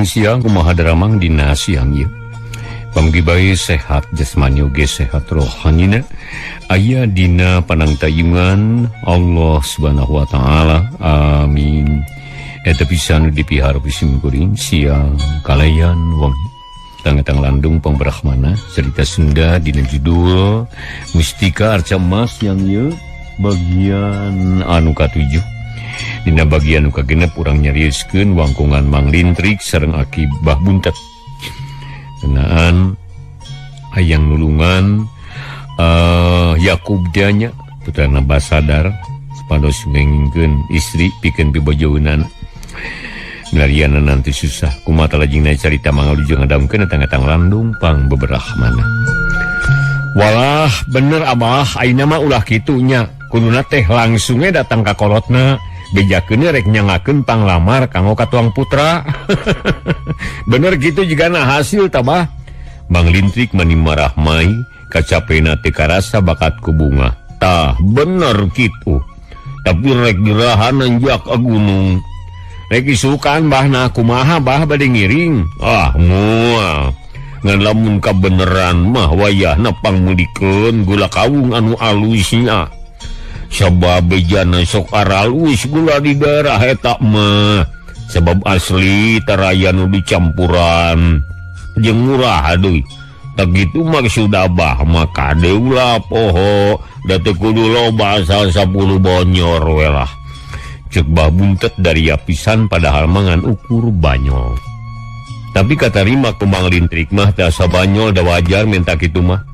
Wilujeng siang, kumaha daramang dina siang ieu? Pamugi bae sehat jasmani oge sehat rohanina, aya dina panangtayungan Allah Subhanahu wa taala. Amin. Eta pisan nu dipiharep sim kuring siang kalayan wengi. Tang-tang landung pangbrahmana, cerita Sunda dina judul Mustika Arca Emas yang ieu bagian anu katujuh. Dina bagian nu kagenep urang nyarioskeun wangkongan Mang Lintrik sareng Aki Bah Buntet. Ngeunaan hayang nulungan Yakub dianya putrana Basadar supados ngengingkeun istri pikeun pibojoeunana. Milariana nanti susah kumaha lajengna carita mangalujeng ngadamkeun tang-tang landung pang beberahmana. Walah bener Abah, ayeuna mah ulah kitu nya. Kuduna teh langsungnya datang ka kolotna. Bejakeun rek nyangakeun panglamar kanggo ka tuang putra. Bener gitu jigana hasil tabah. Mang Lintrik mani marah mai kacapena teu karasa bakat ku bunga. Tah bener kitu. Tapi rek dirahan nanjak ka gunung. Rek isukan bah na kumaha bah bade ngiring. Ah moal. Ngan lamun kabeneran mah wayahna pangmeulikeun gula kawung anu alusnya. Sabab bejana sok aralus gula di daerah eta mah. Sebab asli taraya nu dicampuran jeung murah deui. Tak gitu maksud Abah mah kade ulah poho da teu kudu loba asal 10 bonyor we lah. Ceuk Bah Buntet dari pisan padahal mangan ukur banyol. Tapi katarima ku Mang Lintrik mah teu asa banyol da wajar minta kitu mah.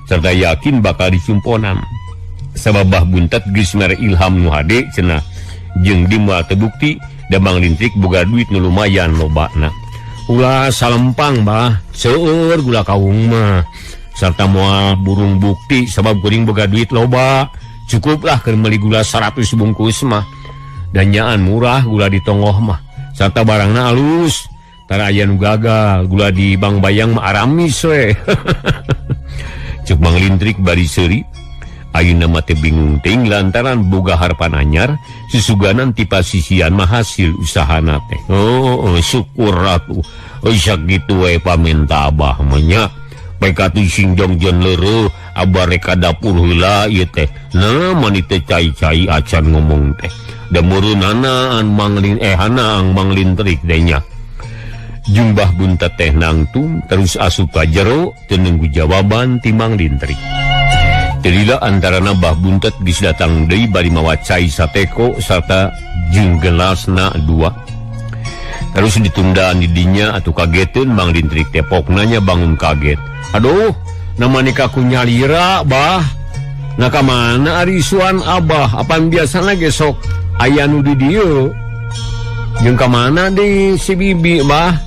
Serta yakin bakal disumponan. Sabab Bah Buntet geus mere ilham nu hade cenah jeung di moal teu bukti da Mang Lintrik boga duit nu lumayan lobana. Ulah salempang bah, seueur gula kawung mah. Serta moal burung bukti sabab kuring boga duit loba. Cukuplah keur meuli gula 100 bungkus mah. Dan nyaan murah gula di tonggoh mah. Serta barangna alus. Tara aya nu gagal, gula di Bang Bayang mah aramis we. Ceuk Mang Lintrik bari seuri. Ayeuna mah teh bingung teuing lantaran boga harapan anyar susuganan ti pasisian mah hasil usahana teh. Oh, syukur atuh. Euy sakitu we pamenta Abah mah nya. Baik atuh sing jongjon leureut Abah rek ka dapur heula ieu teh. Nah mani teh cai-cai acan ngomong teh. Da meureunana Mang Lin hanaang Mang Lintrik teh nya. Jeung Bah Buntet teh nangtung terus asup ka jero teu nunggu jawaban ti Mang Lintrik. Telila antarana Bah Buntet geus datang deui bari mawa cai sateko sarta jeung gelasna dua. Terus ditundaan di dinya atuh kageteun Mang Lintrik teh pokna nya bangun kaget. Aduh, nama nikah ku nyalira bah. Nah ka mana ari isuan Abah? Apan biasana ge sok aya nu di dieu. Jeung ka mana deui si Bibi bah?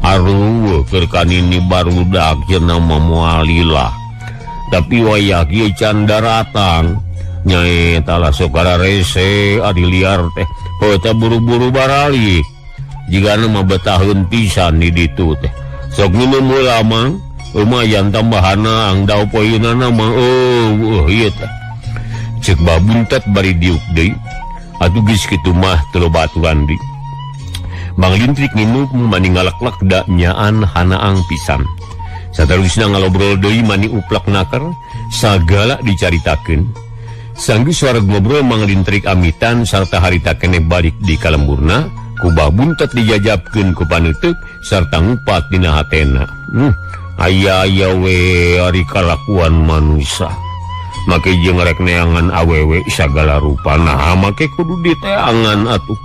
Aduh, keur kanini barudak cenah mah moal lila. Tapi wayah kieu can daratang. Nyaeta lah sok rese adi liar teh. Heuh teh buru-buru baralik. Jigana mah betaheun pisan di ditu teh. Sok minum heula Mang. Lumayan tambahana ang dau poeunana mah eueuh ieu teh. Ceuk Bah Buntet bari diuk deui. Atuh geus kitu mah teu loba aturan deui. Mang Lintrik nginum mani ngaleklek da nyaan hanaang pisan. Saterusna ngalobrol deui mani uplak naker sagala dicaritakeun. Sanggeus wareg ngobrol Mang Lintrik amitan sarta harita keneh balik di kalemburna ku Bah Buntet dijajabkeun ku paneuteuk sarta ngupat dina hatena. Aya-aya we ari kalakuan manusia. Make jeung rek neangan awewe sagala rupa. Nah, make kudu diteangan atuh.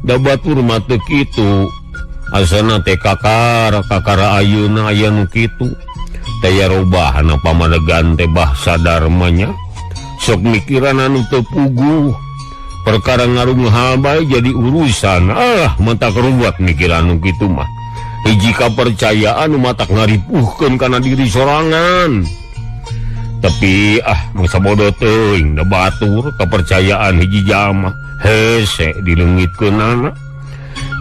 Da batur mah teu kitu. Asana teh kakara kakara ayeuna aya nu kitu. Taya robahna pamadegan teh bah sadar mah nya. Sok mikiran anu teu puguh. Perkara ngarung hal bae jadi urusan. Ah, matak ruwet mikiran nu kitu mah. Hiji kapercayaan nu matak ngaripuhkeun kana diri sorangan. Tapi ah mangsa bodoh teuing da batur kepercayaan hiji jalma hese dileungitkeunana.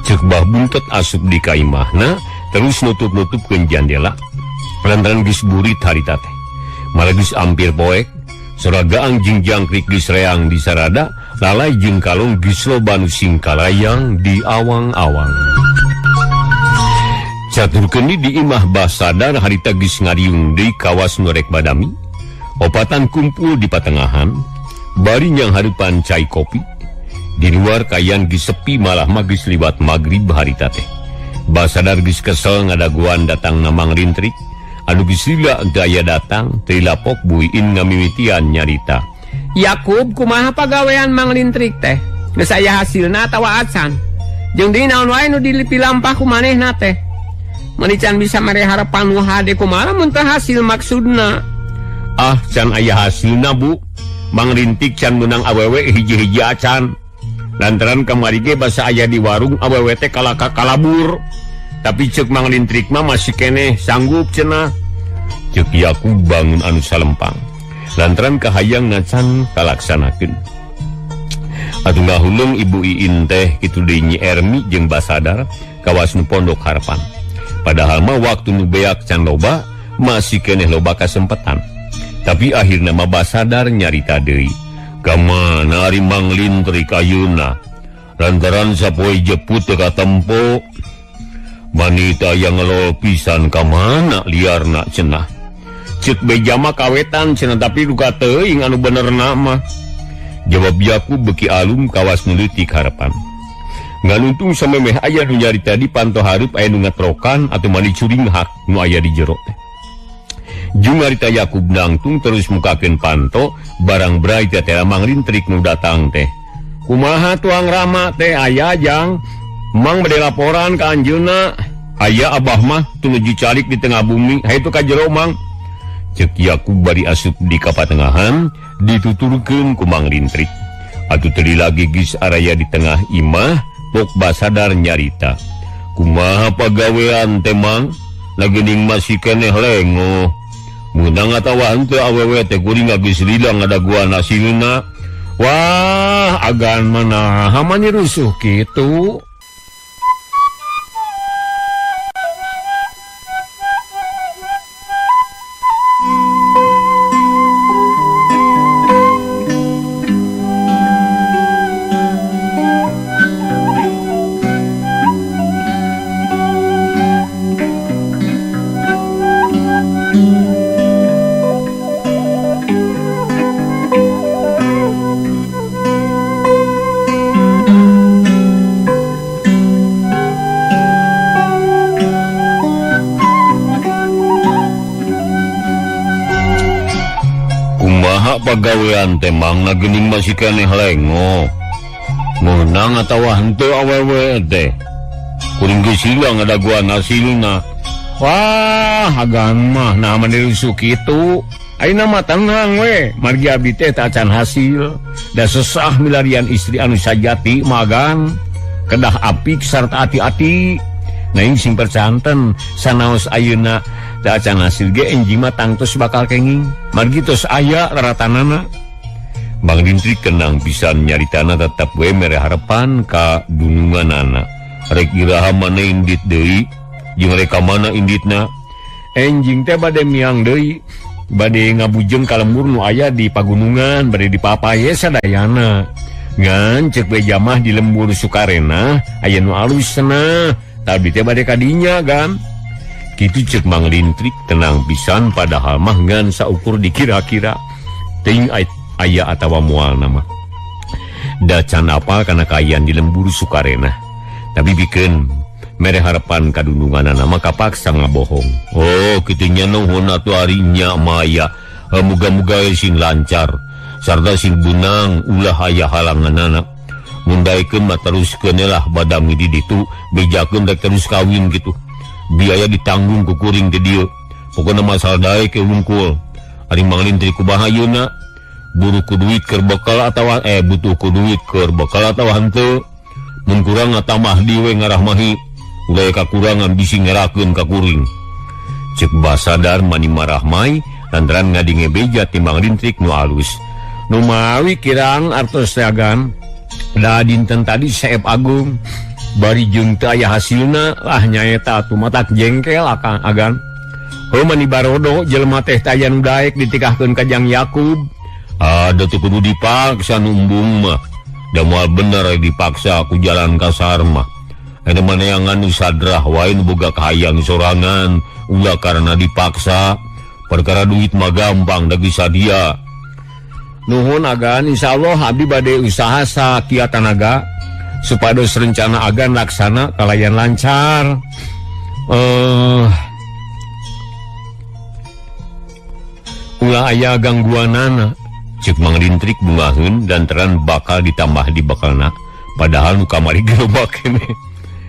Ceuk Bah Buntet asup di kaimahna terus nutup-nutupkeun jandela lantaran geus burit harita teh. Malah geus ampir poek, sora gaang jeung jangkrik geus reang di sarada, lalai jeung kalong geus loba nu singkalayang di awang-awang. Catur kendi di imah Basadar harita geus ngariung deui kawas nu rek badami. Opatan kumpul di patengahan, bari nyang hareupan cai kopi. Di luar kayan geus sepi malah mah geus liwat magrib harita teh. Basadar geus kesel ngadaguan datang na Mang Lintrik. Anu geus lila teu aya datang, teu lapok buiin ngamimitian nyarita. Yakub kumaha pagawean Mang Lintrik teh? Geus aya hasilna atawa acan? Jeung deui naon wae nu dipilampah ku manehna teh? Meuni can bisa mere harapan nu hade kumaha mun teu hasil maksudna? Ah, can aya hasilna Bu. Mang Rintik can meunang awewe hiji-hiji acan. Lantaran kamari ge basa aya di warung awewe teh kalaka kalabur. Tapi ceuk Mang Lintrik mah masih keneh sanggup cenah. Ceuk Yakub bangun anu salempang. Lantaran kahayang nacan kalaksanakeun. Atuh ngahuleng Ibu Iin teh kitu deui Nyi Ermi jeung Basadar kawas nu pondok harapan. Padahal mah waktu nu beak can loba masih keneh loba kasempetan. Tapi akhirna mah Basadar nyarita deui. Kamana ari Mang Lintrik ayeuna? Lantaran sapoe jeput teu katempo. Wanita yang ngelol pisan ka mana liarna cenah. Ceuk beja mah kawetan cenah tapi duka teuing anu benerna mah. Jawab Yakub beki alum kawas nu leutik harapan. Nganuntung samemeh aya nu nyarita di panto hareup aya nu ngatrokan atau mani curing hak nu aya di jero teh. Jeung harita Yakub nangtung terus mukakeun panto barang brai teh teh Mang Lintrik nu datang teh. Kumaha tuang Rama teh aya jang Mang bade laporan ka anjeunna. Aya abah mah tuluju calik di tengah bumi, hayu ka jero Mang. Ceuk Yakub bari asup di kapatengahan dituturkeun ku Mang Lintrik. Atuh teu lagi geus araya di tengah imah pok Basadar nyarita. Kumaha pagawean teh Mang? Lageuning masih keneh lengoh. Meunang atawa henteu awewe teh kuring geus lila ngadaguan hasilna. Wah, agan mah naha mani rusuh kitu. Pagawean teh Mang geuning masih keneh lengo. Meunang atawa henteu awewe teh. Kuring geus lila ngadaguan hasilna. Wah, agan mah naha mani rusuh kitu. Ayeuna mah tenang we, margi abdi teh tacan hasil. Da sesah milarian istri anu sajati magan. Kedah apik sarta ati-ati. Naing sing percanten sanaos ayeuna da acan hasil ge enjing mah tangtos bakal kenging. Margi tos aya laratanana. Mang Lintrik kenang pisan nyaritana tetep we mere harapan ka dununganana. Rek iraha mana indit deui jeung rek ka mana inditna. Enjing teh bade miang deui, bade ngabujeng ka lembur nu aya di pagunungan, bade dipapaye sadayana. Ngan ceuk we jamah di lembur Sukarena aya nu alus cenah. Abdi teh bade kadinya gan. Kitu ceuk Mang Lintrik tenang pisan padahal mah ngan saukur dikira-kira teuing aya atawa moal nama. Da can apal kana kaayaan di lembur Sukarena. Tapi bikeun mere harapan kadununganana mah kapaksa ngabohong. Oh, kitu nya nuhun atuh ari nya maya. Muga-muga sing lancar sarta sing benang ulah aya halanganana. Mun daekeun mah teruskeun lah badami di ditu bejakeun rek terus kawin gitu. Biaya ditanggung ku kuring di dieu. Pokona masalah daek ke wungkul. Ari Mang Lintrik kumaha ayeuna? Buru ku duit keur bekal atawa butuh ku duit keur bekal atawa henteu? Mun kurang tambah di we ngarahmahi. Ulah kakurangan bisi ngerakeun ka kuring. Ceuk Basadar mani marahmai lantaran ngadinge beja ti Mang Lintrik nu alus. Nu mawi kirang artos teh agan. Da dinten tadi Seep Agung bari jeung teu aya hasilna lah nyaeta atuh matak jengkel akang agan. Heuh mani barodo jelema teh teh aya nu daek ditikahkeun ka Jang Yakub. Ada teu kudu dipaksa nu embung mah. Da moal bener dipaksa ku jalan kasar mah. Anu maneangan nu sadrah wae nu boga kahayang sorangan ulah karena dipaksa. Perkara duit mah gampang da geus sadia. Nuhun agan, insyaallah abdi bade usaha sakiat tanaga supados rencana agan laksana kalayan lancar. Ulah aya gangguanana. Cek Mang Lintrik bungaheun dan teran bakal ditambah di bakalna. Padahal nu kamari gerobak keneh.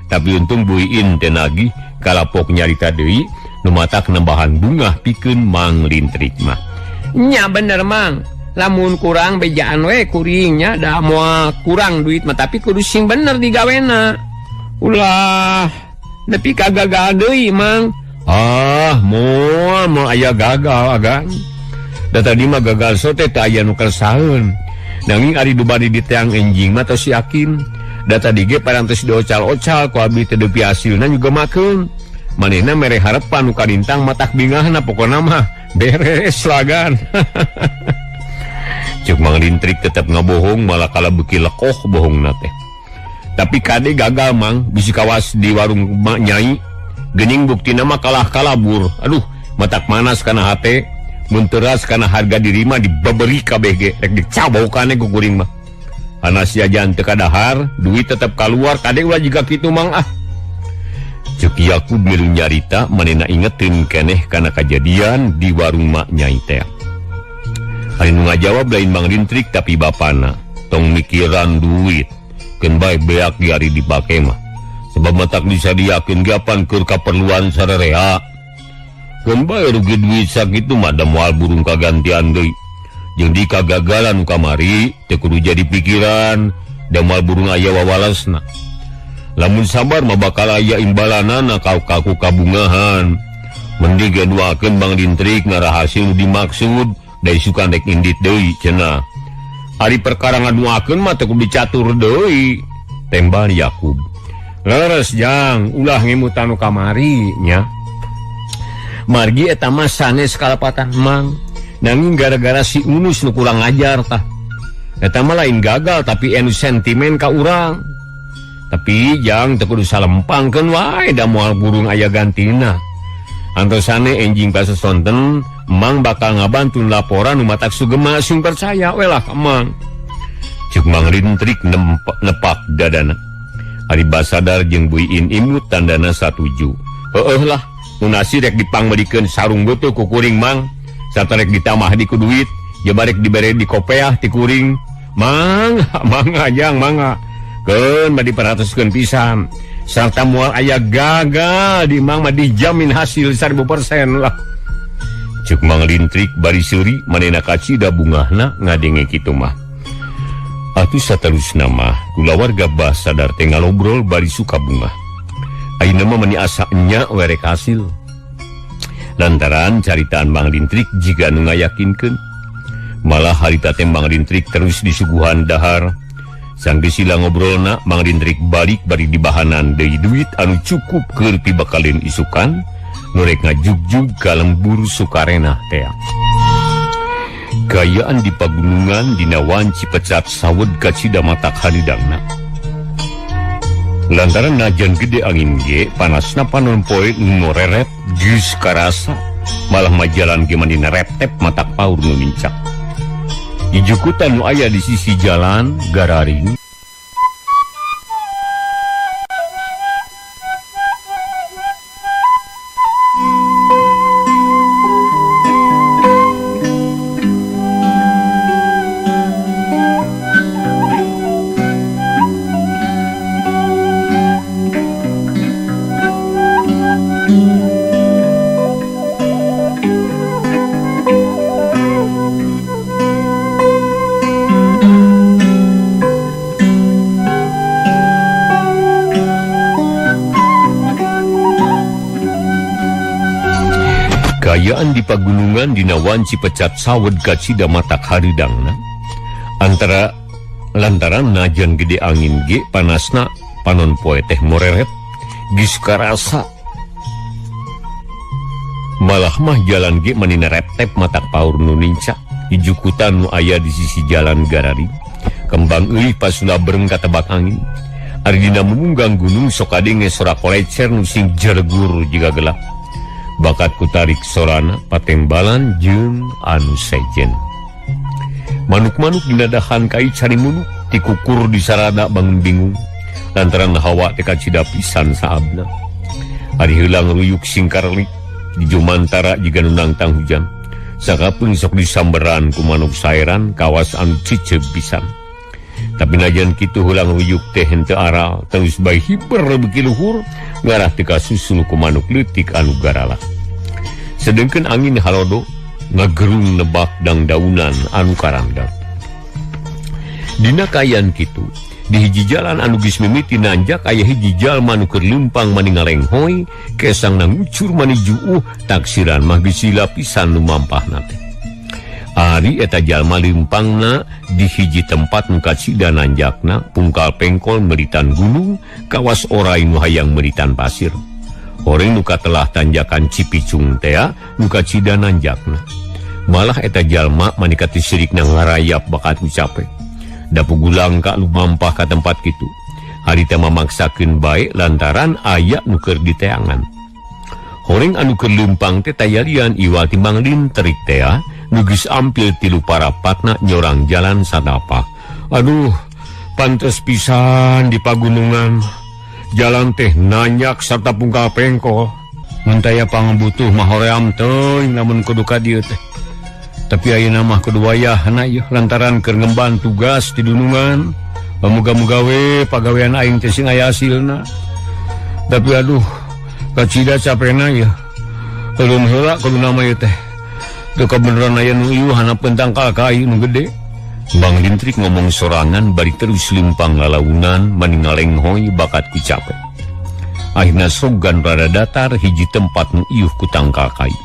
Tapi untung buiin teh nagih kalapok nyarita deui nu matak nambahan bungah pikeun Mang Lintrik mah. Nya bener Mang, lamun kurang bejaan we kuringnya da moal kurang duit mah tapi kudu sing bener digawena. Ulah nepi ka gagal deui Mang. Ah, moal moal aya gagal agan. Da tadi mah gagal sote teh aya nu kersaeun. Nanging ari du bari diteang enjing mah tos yakin. Da tadi ge parantos diocal-ocal ku abdi teu depi hasilna juga makeun. Manehna mere harepan nu kalintang matak bingahna pokona mah beres lagan. Cek Mang Lintrik tetep ngabohong malah kala beuki lekoh bohongna teh. Tapi kade gagal Mang, bisi kawas di warung mak nyai. Geuning buktina mah kalah kalabur. Aduh, matak manas kana hate. Mun teras kana harga diri mah dibeberi kabeh ge rek dicabokan ku kuring mah. Anas jajan teu kadahar, duit tetep kaluar kade ulah jiga kitu Mang ah. Cek Yakub milu nyarita manehna ingetin keneh kana kajadian di warung mak nyai teh. Ari nu ngajawab lain Mang Lintrik tapi bapana, tong mikiran duit, keun bae beak di ari dipake mah. Sebab matak disadiakeun ge apan keur kaperluan sarerea. Keun bae rugi duit sakitu mah da moal burung kagantian deui. Jeung di kagagalan nu kamari teu kudu jadi pikiran, da moal burung aya wawalesna. Lamun sabar mah bakal aya imbalanana kaku kabungahan. Mending ge duakeun Mang Lintrik ngarah hasil nu dimaksud, da isukan rek indit deui cenah. Ari perkara ngaduakeun mah teu kudu dicatur deui, tembal Yakub. Leres jang, ulah ngemutan nu kamari nya. Margi eta mah sanes kalepatan Mang. Nanging gara-gara si Unus nu kurang ajar tah. Eta mah lain gagal tapi anu sentimen ka urang. Tapi jang teu kudu salempangkeun wae da moal burung aya gantina. Antosane enjing pasesonten Mang bakal ngabantun laporan nu matak sugema sing percaya we lah ka Mang. Cek Mang Lintrik nepak dadana. Ari Basadar jeung Buiin imut tandana satuju. Heueuh lah, nu nasi rek dipangmeulikeun sarung beuteung ku kuring Mang. Sarta rek ditambah di ku duit, jebarek dibere di kopeah ti kuring. Mang, mangga jang mangga. Keun mah diperhatoskeun pisan. Sarta moal aya gagal di Mang mah dijamin hasil 1000% lah. Cek Mang Lintrik bari seuri manehna kacida bungahna ngadenge kitu mah. Atuh saterusna mah kulawarga Basadar teh ngalobrol bari suka bungah. Ayeuna mah meni asa enya we rek hasil. Lantaran caritaan Mang Lintrik jiga nu ngayakinkeun. Malah harita teh Mang Lintrik terus disuguhan dahar. Sanggeus sila ngobrolna Mang Lintrik balik bari dibahanan deui duit anu cukup keur pibakalin isukan nu rek ngajugjug ka lembur Sukarena teh. Gayaan di pagunungan dina wanci pecat sawed kacida matak haridangna. Lantaran najan gede angin ge panasna panon poe nu reret geus karasa malah majalan ge mani reptep matak paur nu nincak. Ijukutan nu aya di sisi jalan gararing. Kayaan di pagunungan dina wanci pecat sawed kacida matak haridangna. Antara lantaran najan gede angin ge panasna panon poe teh moreret geus karasa. Malah mah jalan ge mani reptep matak paur nu nincak ijukutan nu aya di sisi jalan garari. Kembang euy pasula bereng katebak angin. Ari dina mumunggang gunung sok kadenge sora kolecer nu sing jergur jiga gelap. Bakat kutarik sorana patembalan jeung anu sejen. Manuk-manuk dina dahan kai cari munuk tikukur di sarada bangun bingung lantaran hawa teh kacida pisan saabna. Ari heulang ruyuk singkarlik di jumantara jiga nu nangtang hujan. Sakapeung sok disamberan ku manuk saeran kawas anu cicep pisan. Tapi najan kitu heulang ruyuk teh henteu aral terus bae hiper beuki luhur ngarah teu kasusul ku manuk leutik anu garalah. Sedengkeun angin halodo ngagerung nebak dangdaunan anu karangdang. Dina kaayaan kitu di hiji jalan anu geus mimiti nanjak aya hiji jalma nu keur leumpang mani ngalenghoy kesangna ngucur mani juuh taksiran mah geus lila pisan nu mampahna teh. Ari eta jalma leumpangna di hiji tempat nu kacida nanjakna pungkal pengkol meritan gunung kawas orai nu hayang meritan pasir. Horeng nu katelah tanjakan Cipicung tea nu kacida nanjakna. Malah eta jalma mani katisirikna ngarayap bakat ku capek. Da pugulang ka lumampah ka tempat kitu. Harita mamaksakeun bae lantaran aya nu keur diteangan. Horeng anu keur leumpang teh tayalian iwal timbang lintrik tea nu geus ampil tilu parapatna nyorang jalan satapak. Aduh, pantes pisan di pagunungan. Jalan teh nanyak sarta pungkal pengkol. Mun taya pangabutuh mah hoream teuing lamun kudu ka dieu teh. Tapi ayeuna mah kudu wayahna ieu lantaran keur ngemban tugas di dunungan. Muga-muga we pagawean aing teh sing aya hasilna. Tapi aduh, kacida capena ieu. Eureun heula kudu nama ieu teh. Teu kabeneran aya nu ieu hanapeun tangkal kayu nu gede. Bang Lintrik ngomong sorangan bari terus leumpang lalaunan mani ngalenghoy bakat ku capek. Akhirna sogan rada datar hiji tempat nu iuh ku tangkal kayu.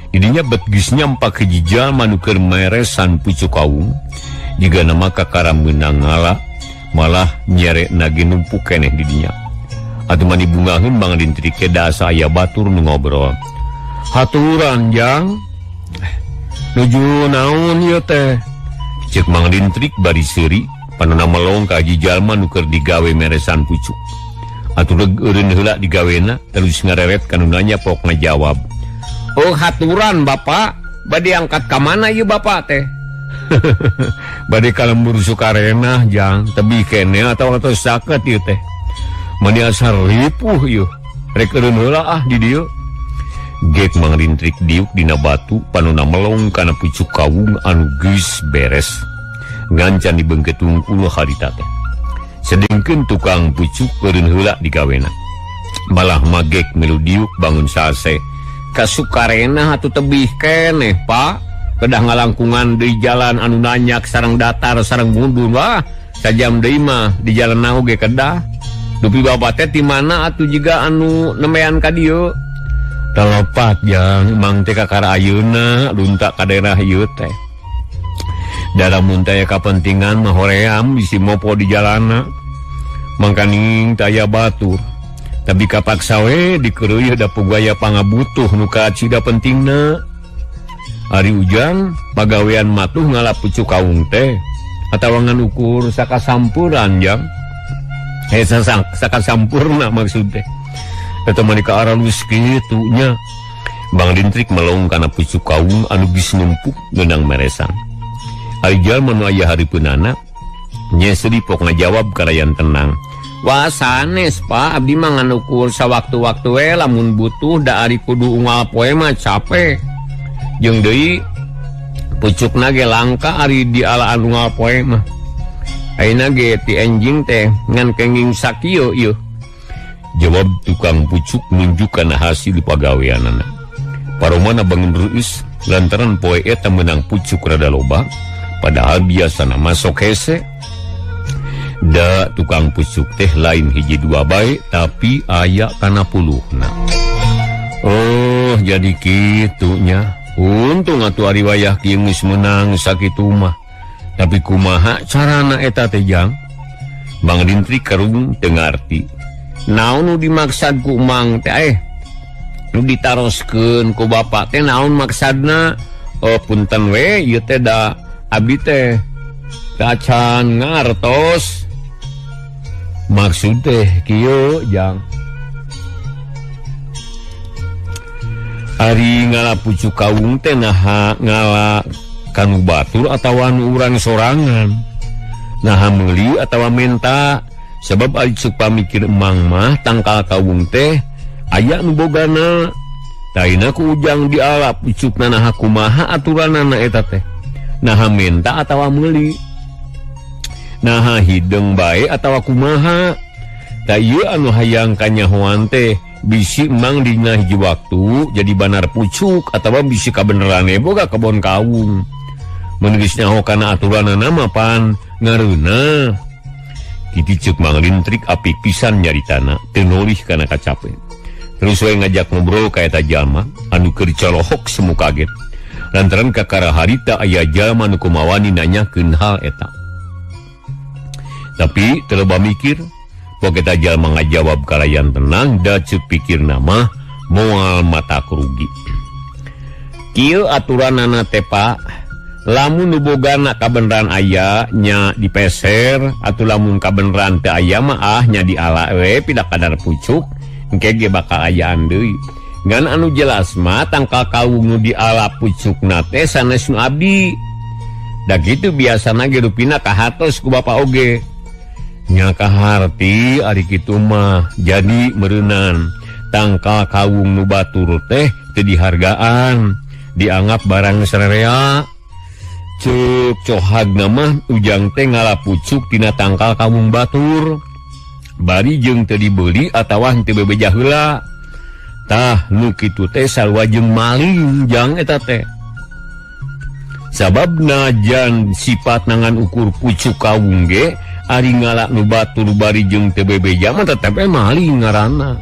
Didinya bet geus nyampak hiji jalma nu keur meresan pucuk kaung, jiga nama kakara meunang ngala, malah nyere nage numpuk keneh didinya. Atuh mani bungaheun Bang Lintrik teh da asa aya batur nu ngobrol. Haturan jang, nuju naon ieu teh? Ceuk Mang Lintrik bari seuri, panona melong ka hiji jalma nu keur digawe meresan pucuk. Atuh reug eureun heula digawena, terus ngareret ka nu nanya pok ngajawab. Oh haturan bapak, bade angkat ka mana ieu bapak teh? Bade ka lembur Sukarena jang, tebih keneh atawa tos saket ieu teh. Mani asar ripuh ieu, rek eureun heula ah di dieu. Gek Mang Lintrik diuk dina batu panona melong kana pucuk kawung anu geus beres. Ngancan dibeungkeut tungkul harita teh. Sedengkeun tukang pucuk eureun heula digawena. Malah magek milu diuk bangun sase. Ka Sukarena atuh tebih keneh, Pak. Kedah ngalangkungan di jalan anu nanyak sareng datar sareng mundun wah. Sajam deui mah di jalan naon ge kedah. Dupi bapak teh ti mana atuh jiga anu nemean ka dieu? Telepat jang mang teh kakara ayeuna lunta ka daerah ieu teh. Dalam mun taya kapentingan mah hoream bisi mopo di jalana. Mangkaning taya batur. Tapi kapaksa we dikeureuy da pugaya pangabutuh nu kacida pentingna. Ari ujang pagawean matuh ngalap pucuk kaung teh atawa ngan ukur sakasampuran jang. Sakasampurna maksud teh. Eta mah ka aralus kitu nya. Bang Lintrik melong kana pucuk kaung anu geus numpuk ngeunang meresan. Ari jalma nu aya hareupeunana nyesri pok ngajawab kalayan tenang. Wah sanes Pak, abdi mah ngan ukur sawaktu-waktu we lamun butuh da ari kudu unggal poe mah capek. Jeung deui pucukna ge langka ari di alaan unggal poe mah. Ayeuna ge ti enjing teh ngan kenging sakieu ieu. Jawab tukang pucuk nunjuk kana hasil pagaweanana. Paromana bangun reuis lantaran poe eta meunang pucuk rada loba, padahal biasana mah sok hese. Da tukang pucuk teh lain hiji dua bae tapi aya kana puluhna. Oh, jadi kitunya. Untung atuh ari wayah kieu geus meunang sakitu mah. Tapi kumaha carana eta teh jang? Mang Lintrik karung teu ngarti. Naon nu dimaksad ku Mang teh? Nu ditaroskeun ku bapak teh naon maksadna? Oh, punten we ieu teh da abdi teh acan ngartos. Maksud teh kieu jang. Ari ngala pucuk kawung teh naha ngala kanu batur atawa nu urang sorangan. Naha meuli atawa menta sebab ari ceuk pamikir emang mah tangkal kawung teh aya nu bogana. Taina ku Ujang diala pucukna naha kumaha aturanana eta teh. Naha menta atawa meuli. Naha hideung bae atawa kumaha. Ta ieu anu hayang kanyahoan teh bisi emang dina hiji waktu jadi banar pucuk atawa bisi kabenerane boga kebon kawung. Mun geus nyaho kana aturanana mah pan ngareunah. Kitu ceuk Mang Lintrik apik pisan nyaritana teu nolih kana kacape. Terus we ngajak ngobrol ka eta jalma anu keur colohok semu kaget. Lantaran kakara harita aya jalma nu kumawani nanyakeun hal eta. Tapi teu loba mikir, pok eta jalma ngajawab kalayan tenang da ceuk pikirna mah moal mata rugi. Kieu aturanana teh Pak, lamun nu bogana kabeneran aya nya dipeser atuh lamun kabeneran teu aya mah ah nya diala we pida kadar pucuk engke ge bakal ayaan deui. Ngan anu jelas mah tangkal kawung nu diala pucukna teh sanes nu abdi. Da kitu biasana ge rupina kahatos ku bapa oge. Nya kaharti ari kitu mah jadi meureunan tangkal kawung nu batur teh teu dihargaan, dianggap barang sarerea. Ceuk cohagna mah Ujang teh ngala pucuk tina tangkal kawung batur. Bari jeung teu dibeli atawa henteu bebeja heula. Tah nu kitu teh sarua jeung maling jang eta teh. Sabab najan sifat nangan ukur pucuk kawung ge ari ngala nu batur bari jeung teu bebeja mah tetep we maling ngaranna.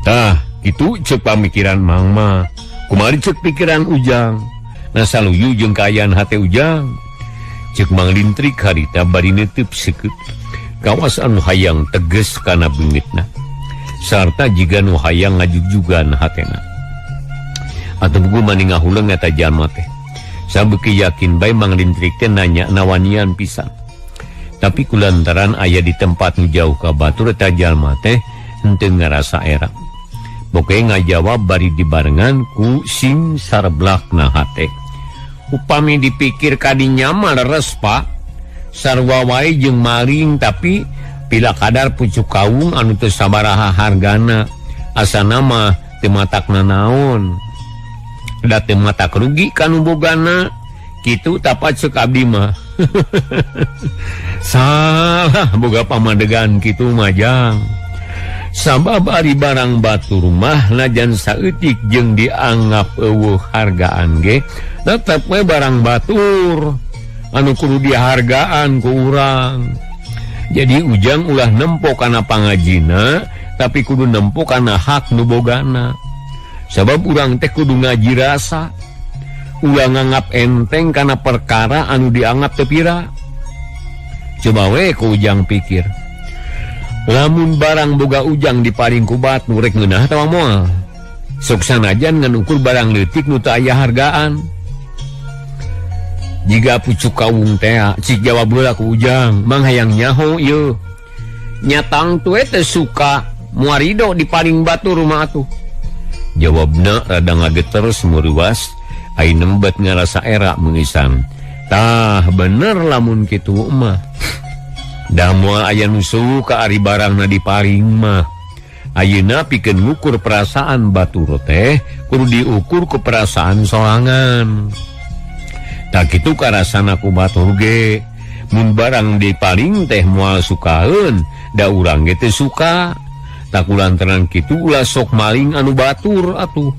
Tah kitu ceuk pamikiran Mang mah. Kumari ceuk pikiran Ujang. Nah saluyu jeung kaayaan hate Ujang. Ceuk Mang Lintrik harita bari neuteub seukeut. Kawas anu hayang teges kana beungitna. Sarta jiga nu hayang ngajugjugan hatena. Atuh buku mani ngahuleng eta jalma teh. Sabeuki yakin bae Mang Lintrik teh nanya nawanian pisan. Tapi kulantaran aya di tempat nu jauh ka batur eta jalma teh henteu ngarasa era. Boke ngajawab bari dibarengan ku sing sarblakna hate. Upami dipikir kadinya mah leres Pak. Sarua wae jeung maling tapi pila kadar pucuk kawung anu teu sabaraha hargana. Asana mah teu matakna naon. Da teu matak rugi kanu bogana. Kitu tapat ceuk abdi mah. Salah boga pamadegan kitu mah jang. Sabab ari barang batur mah najan saeutik jeung dianggap eueuh hargaan ge tetep we barang batur anu kudu dihargaan ku urang. Jadi Ujang ulah nempo kana pangajina tapi kudu nempo kana hak nu bogana. Sabab urang teh kudu ngaji rasa. Ulah nganggap enteng kana perkara anu dianggap teu pira. Coba we ku Ujang pikir. Lamun barang boga Ujang diparing ku batur rek ngeunah atawa moal. Sok sanajan ngan ukur barang leutik nu teu aya hargaan. Jiga pucuk kawung teh cik jawab heula ku Ujang, Mang hayang nyaho ieu. Nya tangtu we teh suka muarido diparing batur mah atuh. Jawabna rada ngageter sumuriwas, ai nembet ngarasa era mengisan. Tah bener lamun kitu mah. Da moal aya nu suka ari barangna diparing mah. Ayeuna pikeun ngukur perasaan batur teh kudu diukur ku perasaan sorangan. Tak kitu karasana ku batur ge. Mun barang diparing teh moal sukaeun, da urang ge teu suka. Tak kulantaran kitu ulah sok maling anu batur atuh.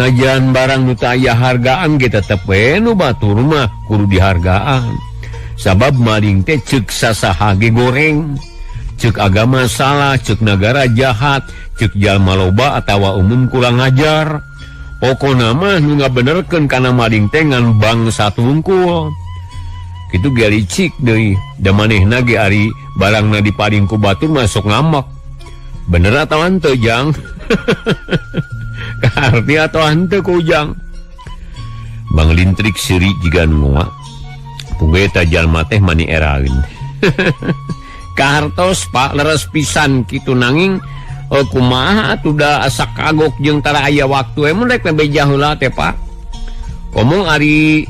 Najan barang nu teu aya hargaan ge tetep we nu batur mah kudu dihargaan. Sabab maling teh ceuk sasaha ge goreng. Ceuk agama salah, ceuk nagara jahat, ceuk jalma loba atawa umum kurang ajar. Pokona mah nu ngabenerkeun kana maling teh ngan bangsa tungkul. Kitu ge licik deui, da manehna ge ari barangna diparing ku batur mah sok ngamak. Bener atawa henteu Jang? Kaharti atawa henteu ku Ujang? Bang Lintrik seuri jiga nu ngoa. Pungge eta jalma teh mani eraeun. Kahartos Pak leres pisan kitu nanging kumaha atuh da asa kagok jeung tara aya waktu mun rek beja heula teh Pak. Ngomong ari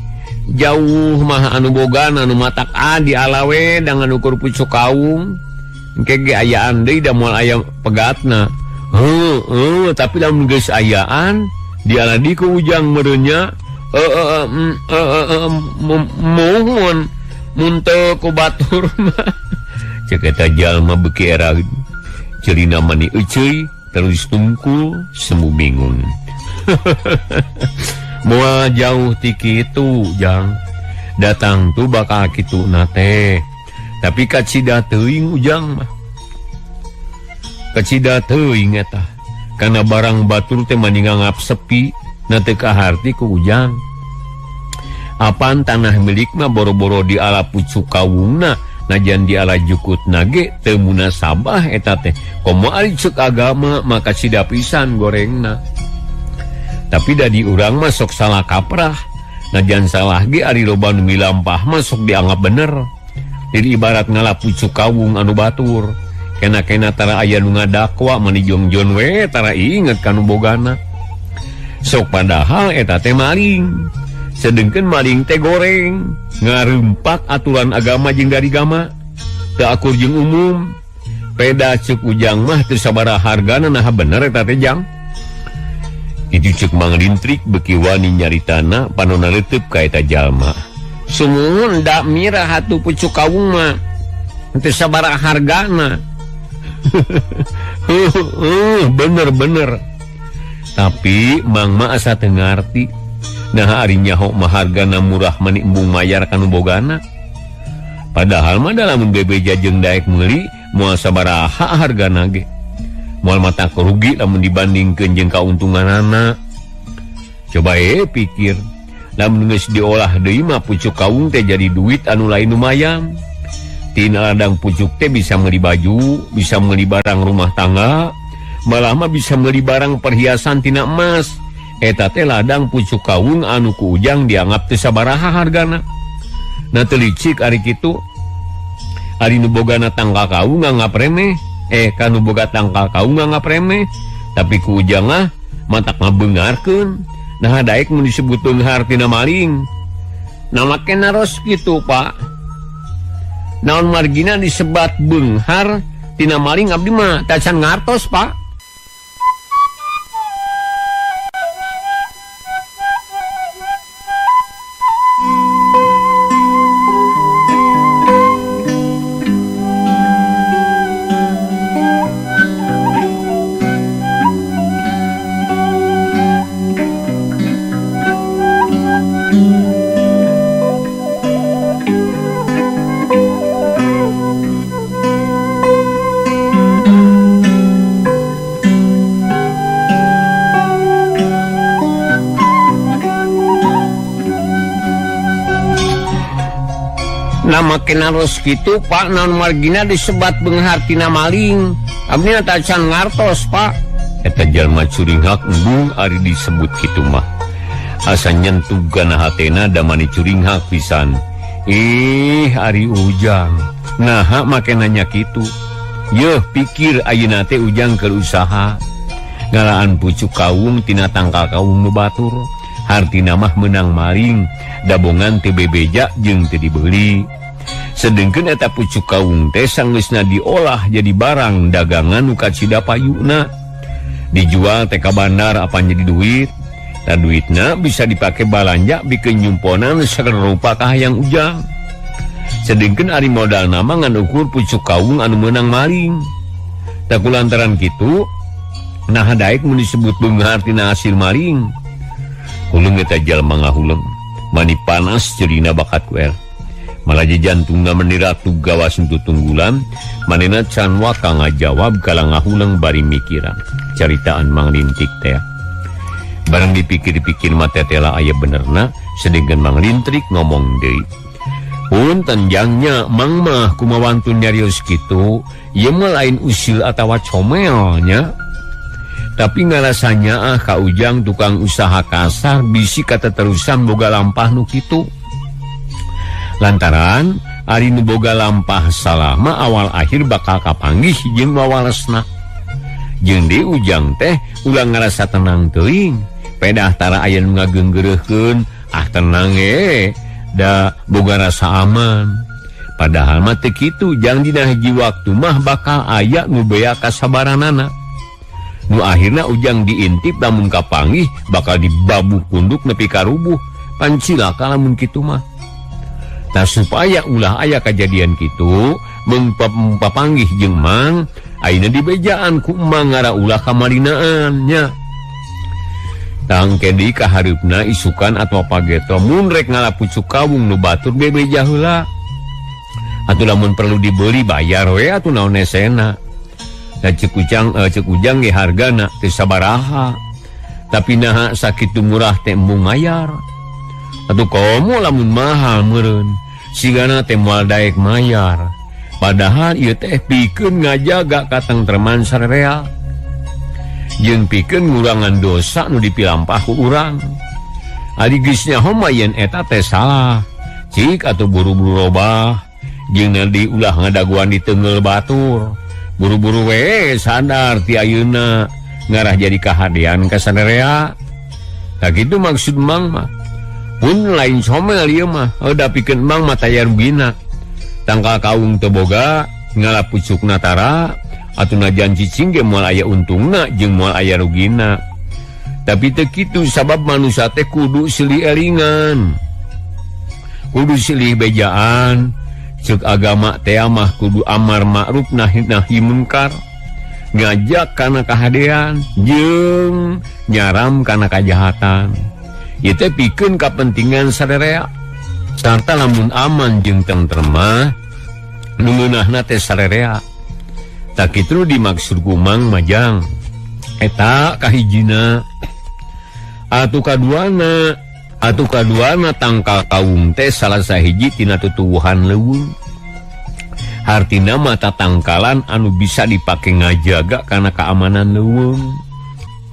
jauh mah anu boga anu matak di alawe dangan ukur pucuk kaung. Engke ge ayaan deui da moal aya pegatna. Heuh, tapi lamun geus ayaan dialadi ku Ujang meureunnya muhun mun teu ku batur mah. Cek eta jalma beuki era ceulina mani euceuy terus tungkul semu bingung. Moal jauh ti kitu Jang. Datang tuh bakal kitu na teh. Tapi kacida teuing Ujang mah. Kacida teuing eta. Karena barang batur teh mani nganggap sepi na teu kaharti ku Ujang. Apan tanah milik mah boro-boro di ala pucuk kawungna, najan di ala jukut nage teu munasabah eta teh. Komo ari ceuk agama maka kacida pisan gorengna. Tapi da di urang mah sok salah kaprah. Najan salah ge ari loba nu milampah mah sok dianggap bener. Jadi ibarat ngala pucuk kawung anu batur. Kena-kena tara aya nu ngadakwa mani jongjon we tara inget kanu bogana. Sok padahal eta teh maling. Sedengkeun maling teh goreng, ngarempak aturan agama jeung dari gama. Teu akur jeung umum. Peda ceuk Ujang mah teu sabaraha hargana naha bener eta teh Jang. Itu ceuk Mang Lintrik beuki wani nyaritana panona leuteub ka eta jalma. Sumuhun da mirah atuh pucuk kawung mah teu sabaraha hargana. Bener-bener. Tapi Mang mah asa teu ngarti. Nah ari nyaho mah hargana murah mani embung mayar kanu bogana. Padahal mah da lamun bebeja jeung daek meuli moal sabaraha hargana ge. Moal mata rugi lamun dibandingkeun jeung kauntunganana. Coba pikir, lamun geus diolah deui mah pucuk kawung teh jadi duit anu lain lumayan. Tina ladang pucuk teh bisa meuli baju, bisa meuli barang rumah tangga, malah mah bisa meuli barang perhiasan tina emas. Eta teh ladang pucuk kawung anu ku Ujang dianggap teu sabaraha hargana. Nah teu licik ari kitu. Ari nu bogana tangkal kawung nganggap remeh. Kanu boga tangkal kawung nganggap remeh. Tapi ku Ujang mah matak ngabeungarkeun. Nah daek mun disebut beunghar tina maling. Nah make naros kitu Pak. Naon margina disebat beunghar tina maling abdi mah tacan ngartos Pak. Makin harus gitu Pak, naon margina disebat beunghar tina maling. Abdi tacan ngartos Pak. Eta jalma curinghak embung ari disebut kitu mah. Asa nyentuh kana hatena da mani curinghak pisan. Ih ari Ujang. Naha make nanya kitu. Yeuh pikir ayeuna teh Ujang keur usaha. Ngalaan pucuk kawung tina tangkal kawung nu batur. Hartina mah meunang maling, dabongan teu bebeja jeung teu dibeuli. Sedengkeun eta pucuk kawung teh sanggeusna diolah jadi barang dagangan nu kacida payuna. Dijual teh ka bandar apan jadi duit. Tah duitna bisa dipake balanja bikeun nyumponan sarupa kahayang Ujang. Sedengkeun ari modalna mah ngan ukur pucuk kawung anu meunang maling. Tah kulantaran kitu naha daek mun disebut beunghar tina hasil maling. Huleng eta jalma ngahuleng, mani panas ceulina bakat ku el. Malah jantungna meniratu gawas untuk tunggulan, manena can waka ngajawab kala ngahuleng bari mikiran. Caritaan Mang Lintik teh. Barang dipikir-pikir mah tetela aya benerna, sedengkeun Mang Lintrik ngomong deui. Punten jangnya Mang mah kumawantun nyarios kitu, ieu mah lain usil atawa comelnya. Tapi ngarasanya ka Ujang tukang usaha kasar bisi kateterusan boga lampah nu kitu. Lantaran Ari nu boga lampah salah mah awal akhir bakal kapanggih jeung wawalesna. Jeung di Ujang teh ulah ngarasa tenang teuing. Pedah tara aya nu ngageunggeureuhkeun, ah tenang da boga rasa aman. Padahal mah teu kitu, jang dina hiji waktu mah bakal aya nu bea kasabaranana. Nu akhirna Ujang diintip lamun kapanggih bakal dibabuh kunduk nepi ka rubuh. Pan cilaka lamun kitu mah. Tah supaya ulah aya kajadian kitu, papanggih jeung Mang, ayeuna dibejaan ku Mang ngara ulah kamarinaan nya. Tangke di kahareupna isukan atawa pageto mun rek ngala pucuk kawung nu batur bebeja heula. Atuh lamun perlu dibeli bayar we atuh naon nesena. Da ceuk Ujang ge hargana teu sabaraha. Tapi naha sakitu murah teh embung mayar. Atuh komo lamun mahal meureun, sigana teh moal daek mayar. Padahal ieu teh pikeun ngajaga katengtreman sarerea. Jeung pikeun ngurangan dosa nu dipilampah ku urang. Ari geus nyaho mah yen eta teh salah. Cik atuh buru-buru robah, jeung di ulah ngadaguan di teunggeul batur. Buru-buru we sadar ti ayeuna ngarah jadi kahadean ka sarerea. Tah kitu maksud Mang mah. Pun lain somel ieu mah, da pikeun Mang mah taya rugina. Tangkal kaung teu boga, ngala pucukna tara, atuh najan cicing ge moal aya untungna jeung moal aya rugina. Tapi teu kitu sabab manusia teh kudu silih elingan. Kudu silih bejaan. Ceuk agama teh mah kudu amar ma'ruf nahi munkar. Ngajak kana kahadean jeung nyaram kana kajahatan. Ieu teh pikeun kapentingan sarerea. Sarta lamun aman jeung tentrem mah nu ngeunahna teh sarerea. Tak kitu dimaksud ku Mang Majang. Eta kahijina. Atuh kaduana tangkal kaung teh salah sahiji tina tutuwuhan leuweung. Hartina mah tatangkalan anu bisa dipake ngajaga kana keamanan leuweung.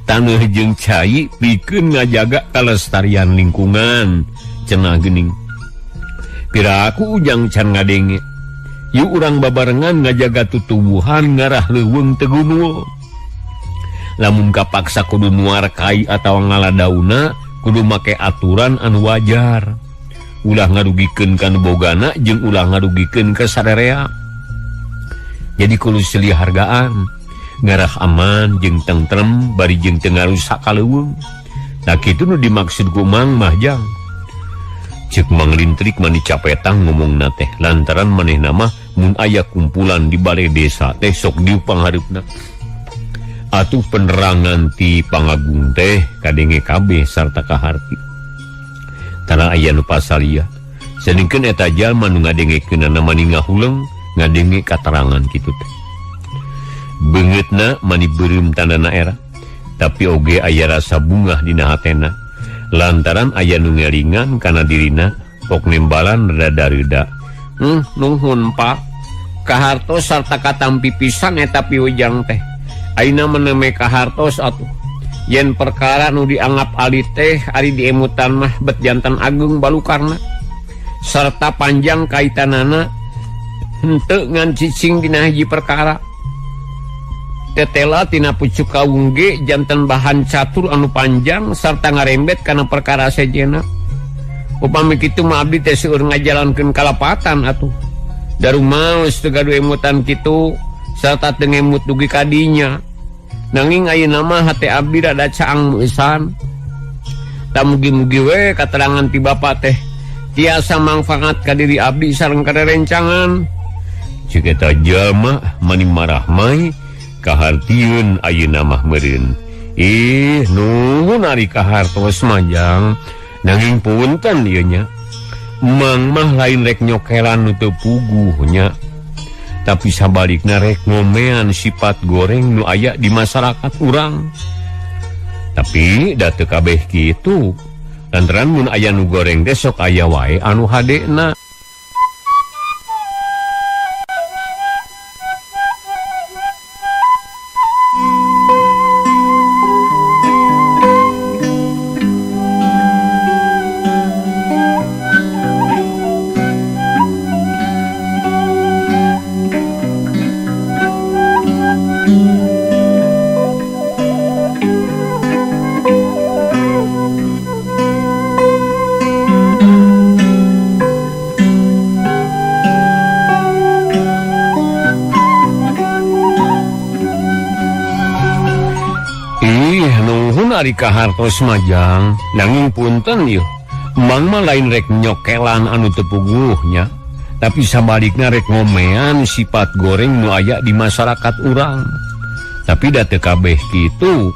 Taneuh jeung cai pikeun ngajaga kalestarian lingkungan cenah geuning. Piraku Ujang can ngadenge. Yuk urang babarengan ngajaga tutuwuhan ngarah leuweung teu gunul. Lamun kapaksa kudu nuar kai atawa ngala dauna, kudu make aturan anu wajar. Ulah ngarugikeun ka nu bogana jeung ulah ngarugikeun ka sarerea. Jadi kudu silih hargaan, ngarah aman jeung tentrem bari jeung teu ngarusak ka leuweung. Tah kitu nu dimaksud ku Mang mah jang. Ceuk Mang Lintrik mani capetang ngomongna teh lantaran manehna mah mun aya kumpulan di balai desa teh sok diuk panghareupna. Atuh penerangan ti pangagung teh kadenge kabeh sarta kaharti. Tara aya nu pasalia. Saningkeun eta jalma nu ngadengekeunana mani ngahuleng ngadenge katarangan kitu teh. Beungeutna mani beureum tandana era, tapi oge aya rasa bungah dina hatena. Lantaran aya nu ngelingan kana dirina pok nembalan rada-reda. Nuhun Pak. Kahartos sarta katampi pisan eta piujang teh. Ayeuna meneme kahartos atuh. Yen perkara nu dianggap alit teh ari diemutan mah bet jantan ageung balukarna. Sarta panjang kaitanana henteu ngan cicing dina hiji perkara. Tetela tina pucuk kawung ge jantan bahan catur anu panjang sarta ngarembet kana perkara sejenna. Upami kitu mah abdi teh seueur ngajalankeun kalapatan atuh. Darumaos teu gaduh emutan kitu sarta teu ngemut dugi ka dinya. Nanging ayeuna mah hate abdi rada caang meusan. Ta mugi-mugi we katerangan ti bapa teh tiasa mangfaat ka diri abdi sareng ka rerencangan. Ceuk eta jalma mani marahmai kahartieun ayeuna mah meureun. Ih, nuhun ari kahartos majang. Nanging punten ieu nya. Mang mah lain rek nyokelan nu teu puguh nya. Tapi sabalikna rek ngomean sifat goreng nu aya di masyarakat urang. Tapi da teu kabeh kitu. Lantaran mun aya nu goreng teh sok aya wae anu hadena. ari kahartos mah Jang, nanging punten yeuh. Mang mah lain rek nyokelan anu teu puguhnya, tapi sabalikna rek ngomean sifat goreng nu aya di masyarakat urang. Tapi da teu kabeh kitu.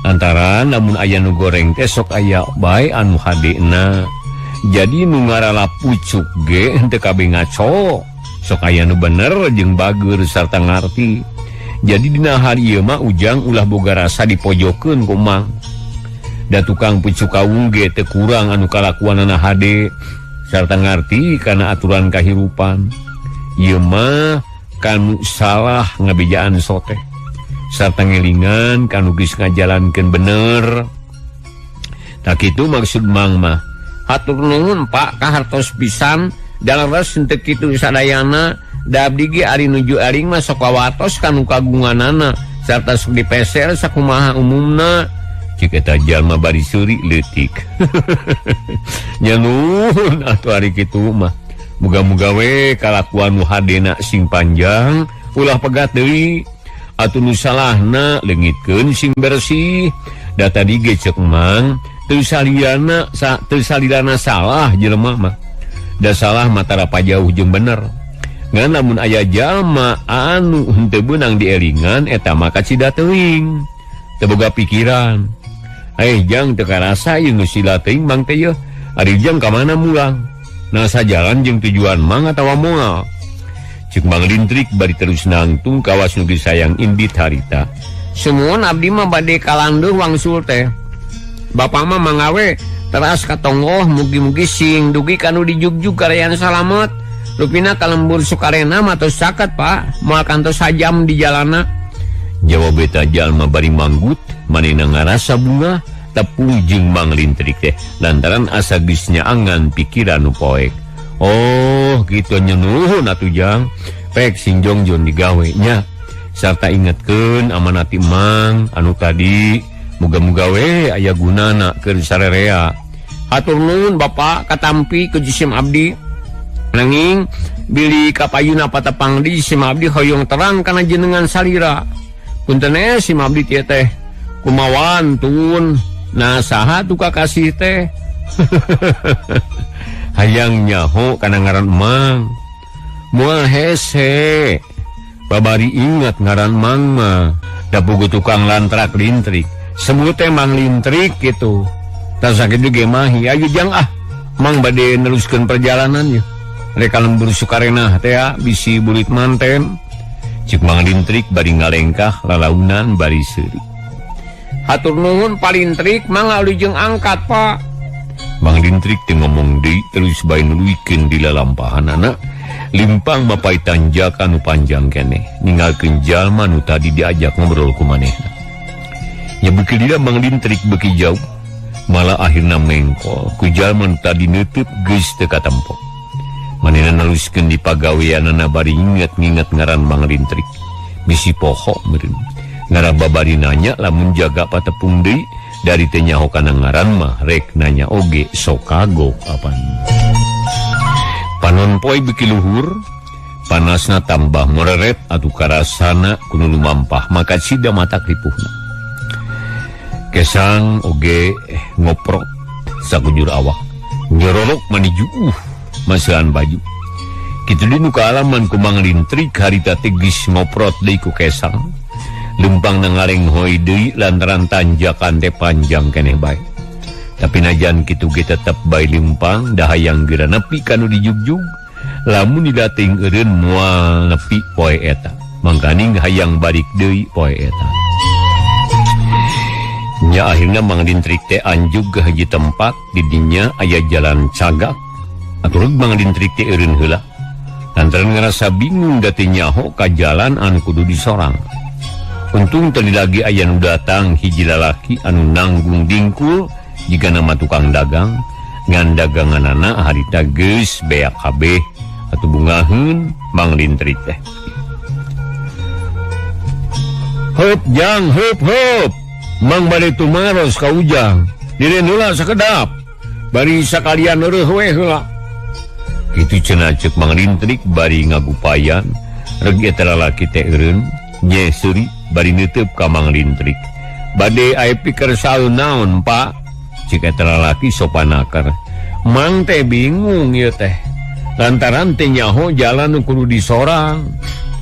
Antara lamun aya nu goreng teh sok aya bae anu hadena. Jadi nu ngarala pucuk ge henteu kabeh ngaco. Sok aya nu bener jeung bager sarta ngarti. Jadi dina hal ieu mah Ujang ulah boga rasa dipojokeun ku Mang. Da tukang pucuk kawung ge teu kurang anu kalakuanana hade sarta ngarti kana aturan kahirupan. Ieu mah kanu salah ngabejaan soteh sarta ngelingan kanu geus ngajalankeun bener. Tak kitu maksud Mang mah. Hatur nuhun Pak kahartos pisan dalares henteu kitu sadayana. Da abdi ge ari nuju aring mah sok wawatos kanu kagunganana sarta sok dipeser sakumaha umumna. Cik eta jalma bari seuri leutik. Nya nuhun atuh ari kitu mah. Muga-muga we kalakuan nu hadena sing panjang ulah pegat deui. Atuh nu salahna leungitkeun sing bersih. Da tadi ge ceuk Mang teu salilana teu salilana salah jelema mah. Da salah mah tara pajauh jeung bener. Ngan lamun aya jalma anu henteu beunang dielingan eta mah kacida teuing. Teu boga pikiran. Jang teu karasa ieu geus sila teuing Mang teh yeuh. Ari Jang ka mana mulang? Nah sajalan jeung tujuan Mang atawa moal. Ceuk Mang Lintrik bari terus nangtung kawas nu geus sayang indit harita. Sumuhun abdi mah bade kalandeuh wangsul teh. Bapak mah mangawe teras katonggoh mugi-mugi sing dugi kanu dijugjug karayan salamet. Rupina kalembur Sukarena mah tos caket Pak, moal kantos sajam di jalana. Jawab eta jalma bari manggut, manehna ngarasa bunga tepung jeung Mang Lintrik teh lantaran asa geus nyaangan pikiran nu poek. Oh, kitu nya nuhun atuh Jang. Pek sing jongjon digawe nya. Sarta ingetkeun amanat Mang anu tadi, muga-muga we aya gunana keur sarerea. Hatur nuhun Bapak katampi ku jisim abdi. Nanging bilih kapayuna patepang di sim abdi hoyong terang kana jenengan salira. Punten sim abdi tieu teh kumawan tun. Nah saha tu kakasih teh? Hayang nyaho kana ngaran Mang. Moal hese. Babari ingat ngaran Mang mah. Da pugu tukang lantrak lintrik. Sebut teh Mang Lintrik gitu. Tah sakitu ge mahi ayo jang ah. Mang bade neruskeun perjalanannya. Rek lembur Sukarena teh bisi burit manten. Cik Mang Lintrik bari ngalengkah lalaunan bari seuri. Hatur nuhun Pak Lintrik, Mang jeung angkat Pak. Mang Lintrik teu ngomong deui terus bae nuluykeun di lalampahanana. Limpang mapai tanjakan nu panjang keneh, ninggalkeun jalma nu tadi diajak ngobrol ku manehna. Nya beuki lila Mang Lintrik beuki jauh, malah akhirna mengkol ku jalma nu tadi neuteut geus teu katempo. Manehna neruskeun di pagaweanana bari nginget-nginget ngaran Mang Lintrik. Bisi poho meureun. Ngarah babari nanya lamun jaga patepung deui dari teu nyaho kana ngaran mah rek nanya oge sok kagok apan. Panon poe beuki luhur, panasna tambah moreret atuh karasana kudu lumampah maka sida mata ripuhna. Kesang oge ngoprot sakujur awak, nyororok mani juuh masahan baju. Kitu di nu kaalaman ku Mang Lintrik harita teh geus ngoprot deui ku kesang. Lempang nangareng hoi deui lantaran tanjakan teh panjang keneh bae. Tapi najan kitu ge tetep bae lempang da hayang geura nepi ka nu dijugjug. Lamun didating eureun moal nepi poe eta. Mangkaning hayang balik deui poe eta. Nya akhirna Mang Lintrik teh anjug ke hiji tempat di dinya aya jalan cagak. Atur Mang Lintrik teh eureun heula. Lantaran ngerasa bingung da teu nyaho ka jalan anu kudu disorang. Untung tadi lagi aya nu datang hiji lalaki anu nanggung dingkul jika nama tukang dagang ngan daganganana harita geus beak kabeh atuh bungaheun Mang Lintrik teh. Heup jang heup heup Mang bade tumaros ka Ujang. Direun heula sakedap bari sakalian eueuh we heula. Kitu cenah ceuk Mang Lintrik bari ngagupayan reg eta lalaki teh eureun nye seuri bari neuteub ka Mang Lintrik. Bade aya pikersa naon Pak? Cik eta lalaki sopan akar. Mang teh bingung ieu teh. Lantaran teh nyaho jalan nu kudu disorang.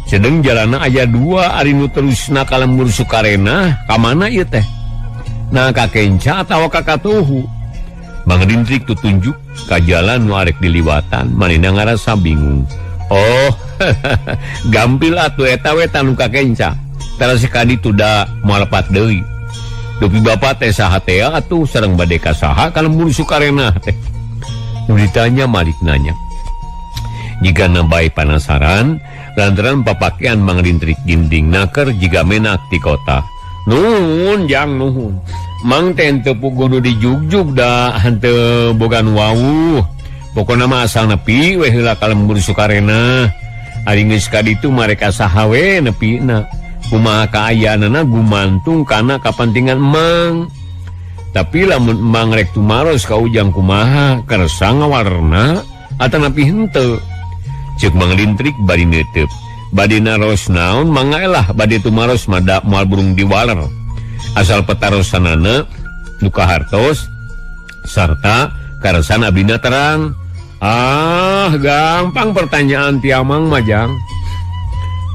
Sedeng jalanna aya dua ari nu terusna ka lembur Sukarena ka mana ieu teh? Nah ka Kenca atawa ka Katuhu. Mang Rintrik tutunjuk ka jalan nu arek diliwatan, manehna ngarasa bingung. Oh, gampil atuh eta we tanu ka Kenca. Tara sekali tuda moal lepat deui. Dupi bapak teh saha teh atuh sareng bade ka saha ka lembur Sukarena teh. Nu ditanya Malik nanya. Jika bae panasaran, lantaran papakean Mang Rintrik ginding naker jiga menak ti kota. Nuhun jang nuhun. Mang teh henteu puguh nu dijugjug da henteu boga nu wawuh. Pokona mah asal nepi we heula ka lembur Sukarena. Ari geus ka ditu mareka saha we nepina. Kumaha kaayaanana gumantung kana kapentingan Mang. Tapi lamun Mang rek tumaros ka Ujang kumaha kersa ngawarna atanapi henteu. Ceuk Mang Lintrik bari neuteub. Bade naros naon mangga elah bade tumaros mada moal burung diwaler. Asal petarosanana nu kahartos sarta karsan abdina terang. Ah, gampang pertanyaan ti Amang mah jang.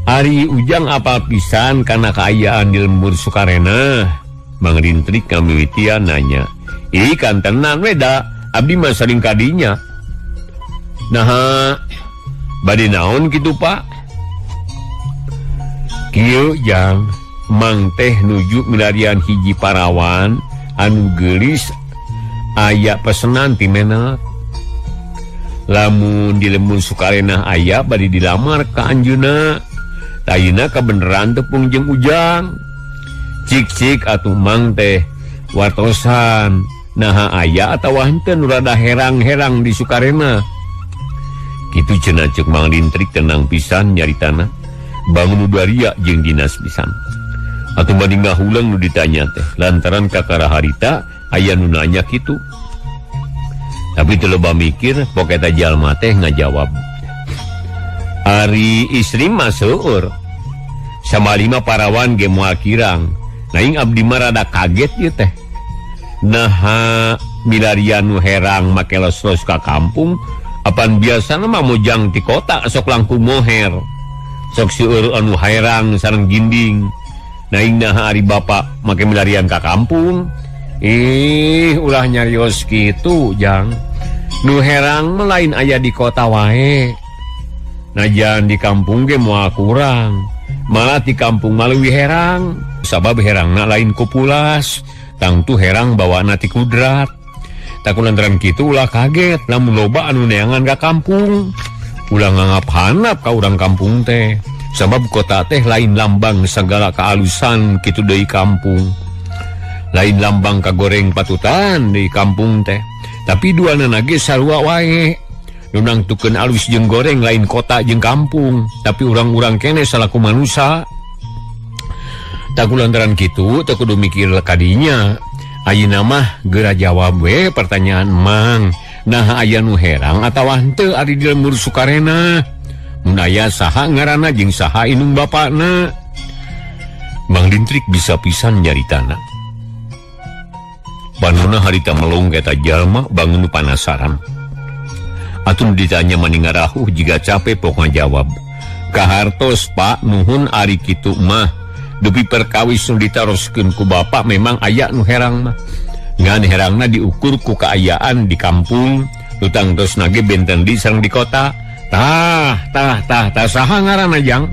Ari Ujang apal pisan kana kaayaan di lembur Sukarena? Mang Rintrik ngamimitian nanya. Ih, kantenan we da, abdi mah sering kadinya. Naha, bade naon kitu Pak? Kieu jang, Mang teh nuju milarian hiji parawan anu geulis aya pesenan ti menak. Lamun di lembur Sukarena aya bade dilamar ka anjeunna. Tayina kabeneran tepung jeung Ujang. Cik-cik atuh Mang teh wartosan naha aya atawa henteu nu rada herang-herang di Sukarena. Kitu cenah ceuk Mang Lintrik tenang pisan nyaritana. Bangun nu daria jeung dinas pisan. Atuh bade ngahulang nu ditanya teh lantaran kakara harita aya nu nanya kitu. Tapi teu loba mikir pok eta jalma teh ngajawab. Ari istri mah seueur. Samalima parawan ge moal kirang. Naing abdi mah rada kaget ieu teh. Naha milarian nu herang make los-los ka kampung, apan biasana mah mojang ti kota sok langkung moher. Sok seueur anu herang sareng ginding. Naing naha ari bapak make milarian ka kampung. Ih, ulah nyarios kitu, Jang. Nu herang mah lain aya di kota wae. Najan di kampung ge moal kurang. Malah di kampung mah leuwih herang. Sabab herangna lain ku pulas, tangtu herang bawaana ti kudrat. Tak lantaran kitu ulah kaget lamun loba anu neangan ka kampung. Ulah nganggap hanap ka urang kampung teh. Sabab kota teh lain lambang sagala kealusan kitu deui kampung. Lain lambang kagoreng patutan di kampung teh. Tapi duanana ge sarua wae. Nu nangtukeun alus jeung goreng lain kota jeung kampung, tapi urang-urang kene salaku manusa. Tak lantaran kitu teu kudu mikir kadinya. Ayeuna mah geura jawab we pertanyaan Mang. Naha aya nu herang atawa henteu ari di lembur Sukarena? Mun aya saha ngaranna jeung saha indung bapakna? Mang Lintrik bisa pisan nyaritana. Panona harita melong eta jalma bangun panasaran. Atuh ditanya mani ngarahuh jiga capek pok ngajawab. Kahartos Pak nuhun ari kitu mah. Dupi perkawis nu ditaroskeun ku bapak memang aya nu herang mah. Ngan herangna diukur ku kaayaan di kampung, nu tangtosna ge benten di sareng di kota. Tah, tah, tah, tah saha ngaranna jang?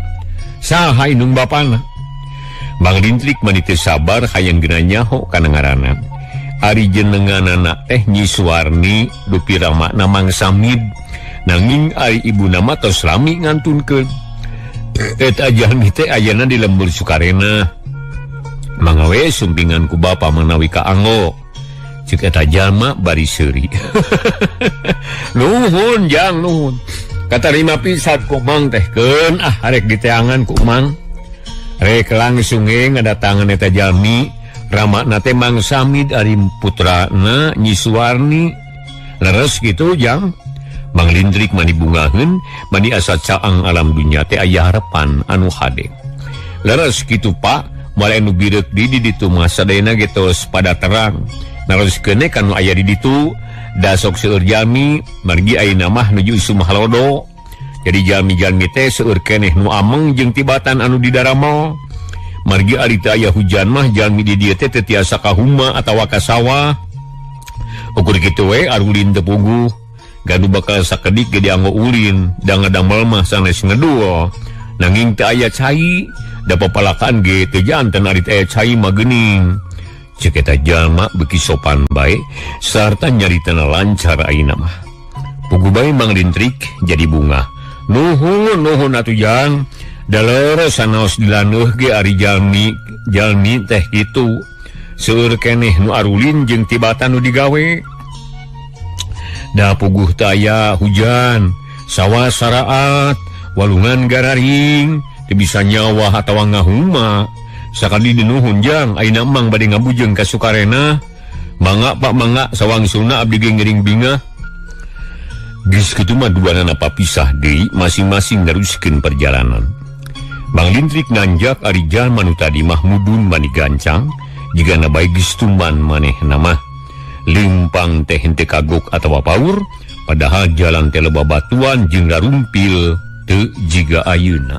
Saha indung bapana? Mang Lintrik mani teu sabar hayang geuna nyaho kana ngaranna. Ari jenenganana teh Nyi Suwarni dupi ramana Mang Samid. Nanging ari ibuna mah tos lami ngantunkeun. Eta jalmi teh ayana di lembur Sukarena. Mangga we sumpingan ku bapa manawi kaanggo. Ceuk eta jalma bari seuri. Nuhun jang nuhun. Katarima pisan ku Mang teh keun ah arek diteangan ku Mang. Rek langsung ge ngadatangan eta jalmi. Ramakna teh Mang Samid ari putrana Nyi Suwarni. Leres kitu jang. Mang Lintrik mani bungaheun, mani asa caang alam dunya teh aya harapan anu hade. Leres kitu Pak, Moal anu bireuk di ditu mah sadayana ge tos pada terang. Naroskeun kan nu aya di ditu da sok seueur jalmi margi ayeuna mah nuju usum halodo. Jadi jalmi-jalmi teh seueur keneh nu ameng jeung tibatan anu di daramel. Margi ari teu aya hujan mah jalmi di dieu teh teu tiasa ka huma atawa ka sawah. Ukur kitu we arulin teu puguh. Ganu bakal sakedik ge dianggo ulin, da ngadamel mah sanes ngedul. Nanging teu aya cai, da papalakan ge teu janten ari teu aya cai mah geuning. Ceuk eta jalma beuki sopan bae sarta nyaritana lancar ayeuna mah. Puguh bae Mang Lintrik jadi bungah. Nuhun nuhun atuh Jang. Da leres sanaos dilaneuh ge ari jalmi jalmi teh kitu. Seueur keneh nu arulin jeung tibatan nu digawe. Da puguh teu aya hujan, sawah saraat, walungan gararing, teu bisa nyawah atawa ngahuma. Sakali dinuhun Jang, ayeuna Mang bade ngabujeng ka Sukarena. Mangga Pak mangga sawangsulna abdi ge ngiring bingah. Geus kitu mah duanana papisah deui masing-masing neruskeun perjalanan. Mang Lintrik nanjak ari jalma nu tadi mah mudun mani gancang, jigana bae geus tumban manehna mah. Limpang teh henteu kagok atawa paur, padahal jalan teh loba batuan jeung rarumpil teu jiga ayeuna.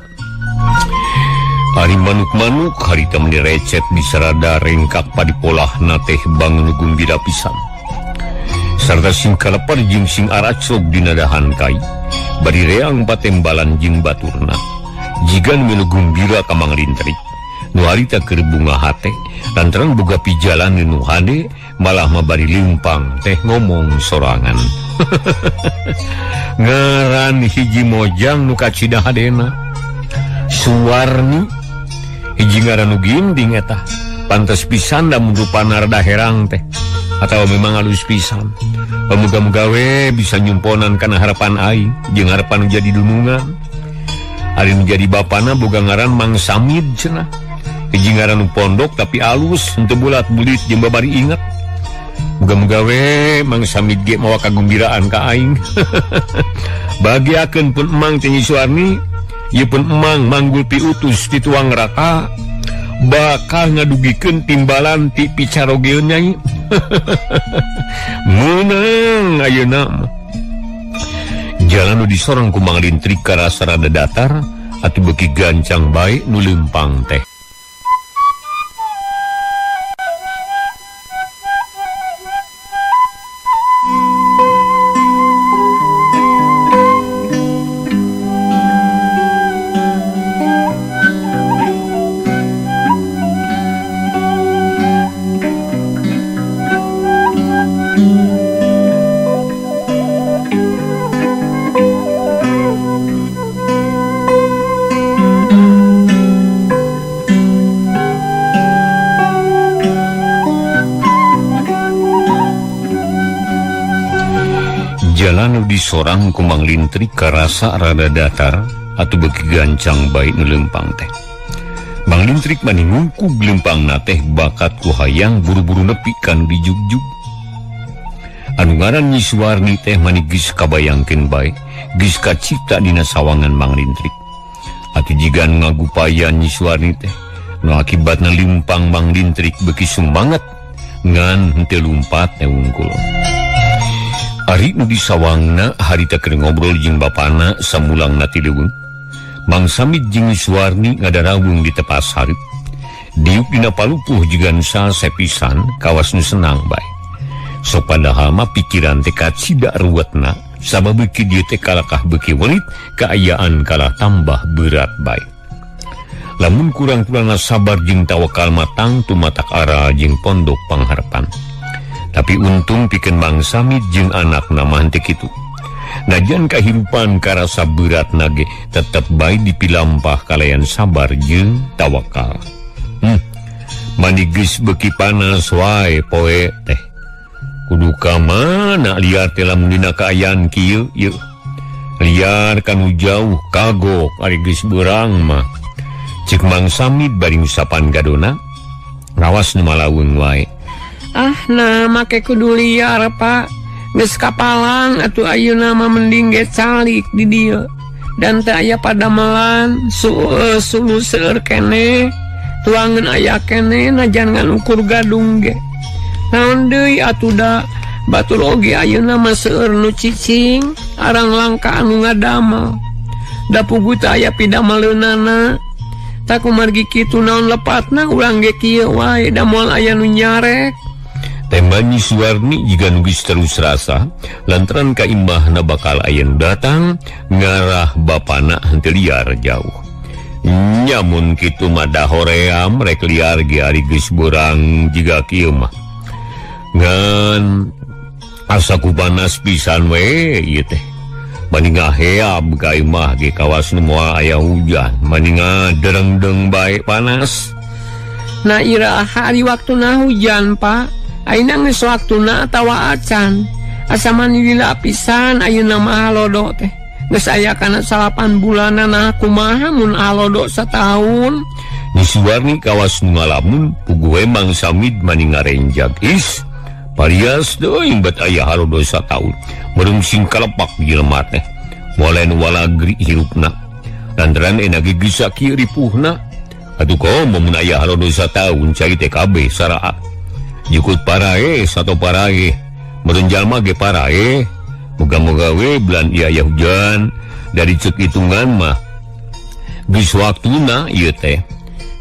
Ari manuk-manuk harita meni recet di sarada rengkak padipolahna teh bangun gumbira pisan. Sarta sing kalepar jeung sing araclog dina dahan kai, bari reang patembalan jeung baturna. Jigan menu gumbira ka Mang Lintrik, nu harita keur bunga hate, lantaran boga pijalan nu hade, malah mah bari limpang teh ngomong sorangan. Ngaran hiji mojang nu kacida hadena. Suwarni hiji ngaran nu ginding eta, pantes pisan da mun rupana rada herang teh, atawa memang alus pisan. Muga-muga we bisa nyumponan kana harapan aing jeung harapan jadi dunungan. Ari nu jadi bapana boga ngaran Mang Samid cenah. Hiji ngaran nu pondok tapi alus, henteu bulat-bulit jeung babari inget. Muga-muga we Mang Samid ge mawa kagumbiraan ka aing. Bagiakeun pun Emang teh Nyi Suwarni, ieu pun Emang manggul piutus ti tuang raka, bakal ngadugikeun timbalan ti picarogeun nyai. Meunang ayeuna mah. Jalan nu disorong ku Mang Lintrik karasa rada datar atuh beuki gancang bae nu leumpang teh. Jalan nu disorang ku Mang Lintrik karasa rada datar atuh beuki gancang bae nu leumpang teh. Mang Lintrik mani ngungkug leumpangna teh bakat ku hayang buru-buru nepi ka nu dijugjug. Anu ngaran Nyi Suwarni teh mani geus kabayangkeun bae, geus kacipta dina sawangan Mang Lintrik. Atuh jiga nu ngagupayan Nyi Suwarni teh, nu akibatna leumpang Mang Lintrik beuki sumanget ngan henteu lumpat teh wungkul. Ari nu disawangna harita keur ngobrol jeung bapana samulangna ti leuweung. Mang Samid jeung Nyi Suwarni ngadarawung di tepas hareup. Diuk dina palupuh jiga nu salse pisan kawas nu senang bae. Sok padahal mah pikiran teh kacida ruwetna, sabab beuki dieu teh kalakah beuki welit, kaayaan kalah tambah berat bae. Lamun kurang-kurangna sabar jeung tawakal matang tumatak aral jeung pondok pangharepan. Tapi untung pikeun Mang Samid jeung anakna mah henteu kitu. Najan kahirupan karasa berat nage tetep bae dipilampah kalayan sabar jeung tawakal. Mani geus beuki panas wae poe teh. Kudu ka mana liar teh lamun dina kaayaan kieu ieu. Liar kanu jauh kagok ari geus beurang mah. Ceuk Mang Samid bari ngusapan gadona, rawas nu malaweung wae. Ah, nah make kudu liar, Pak. Geus kapalang atuh ayeuna mah mending ge calik di dieu. Dan teu aya padamelan, sulu seueur keneh. Tuangan aya keneh najan ngan ukur gadung ge. Naon deui atuh da batur oge ayeuna mah seueur nu cicing, arang langka anu ngadamel. Da puguh teh aya pidameleunana. Tak kumargi kitu naon lepatna urang ge kieu wae da moal aya nu nyarek. Tema Nyi Suwarni jiga nu geus terus rasa lantaran ka imahna bakal aya nu datang ngarah bapana henteu liar jauh. Nyamun kitu mah da hoream rek liar ge ari geus beurang jiga kieu mah. Ngan asa ku panas pisan we ieu teh. Mani ngaheab ka imah ge kawas nu moal aya hujan, mani ngaderengdeng bae panas. Nah iraha ari waktuna hujan, Pak. Ayeuna geus waktuna atawa acan. Asa mani lila pisan ayeuna mah halodo teh. Geus aya kana 9 bulanan nah kumaha mun halodo sataun. Nyi Suwarni kawas nu ngalamun puguh we Mang Samid mani ngarenjag. Is parias deui bet aya halodo sataun. Meureum sing kalepak jelema teh. Moal nu walagri hirupna. Lantaran enak ge geus sakieu ripuhna. Atuh komo mun aya halodo sataun cai teh kabeh saraa. Jukut parae sato parae meureun jalma ge parae. Moga-moga we bulan ieu aya hujan dari cek hitungan mah geus waktuna ieu teh.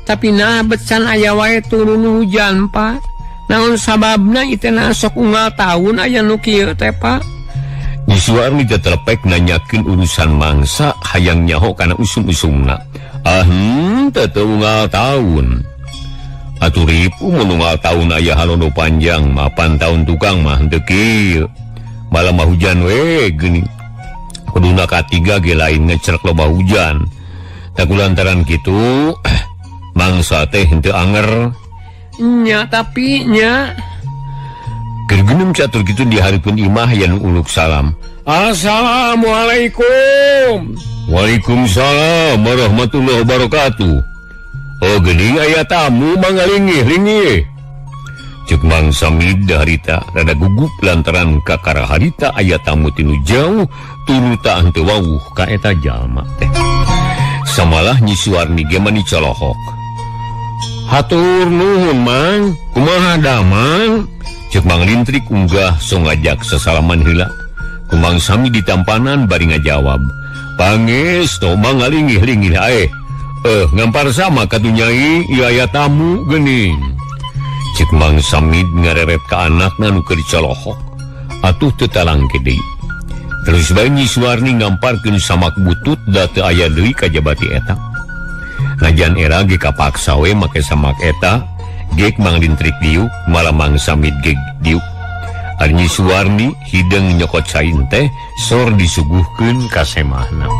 Tapi nah becan aya wae turun hujan, Pak. Naon sababna ieu teh na sok unggal taun aya nu kieu teh, Pak? Nyi Suwarni teh telepek nanyakeun urusan mangsa hayang nyaho kana usum-usumna. Ah henteu teu unggal taun. Atuh ripu mun unggal taun aya halodo panjang mapan taun tukang mah henteu kieu. Malah mah hujan we geuning. Kuduna katiga ge lain ngecerek loba hujan. Tak kulantaran kitu mangsa teh henteu anger. Nya tapi nya keur geuneuh catur kitu di hareupeun imah yen uluk salam. Assalamualaikum. Waalaikumsalam warahmatullahi wabarakatuh. Oh geuning aya tamu mangalingih lingih. Ceuk Mang Samid harita rada gugup lantaran kakara harita aya tamu tinu jauh turuta henteu wawuh ka eta jalma teh. Samalah Nyi Suwarni ge mani colohok. Hatur nuhun Mang, kumaha damang? Ceuk Mang Lintrik unggah so ngajak sasalaman heula. Ku Mang Samid ditampanan bari ngajawab. Pangestu mangalingih-lingih ae. Ngampar sama katuh nyai, ieu aya tamu geuning. Ceuk Mang Samid ngareret ka anakna nu keur dicolohok. Atuh teu talangke deui. Terus bae Nyi Suwarni ngamparkeun samak butut da teu aya deui kajabati eta. Najan era ge kapaksa we make samak eta, gek Mang Lintrik diuk, malah Mang Samid ge diuk. Ari Nyi Suwarni hideung nyokot sain teh sor disuguhkeun ka semahna.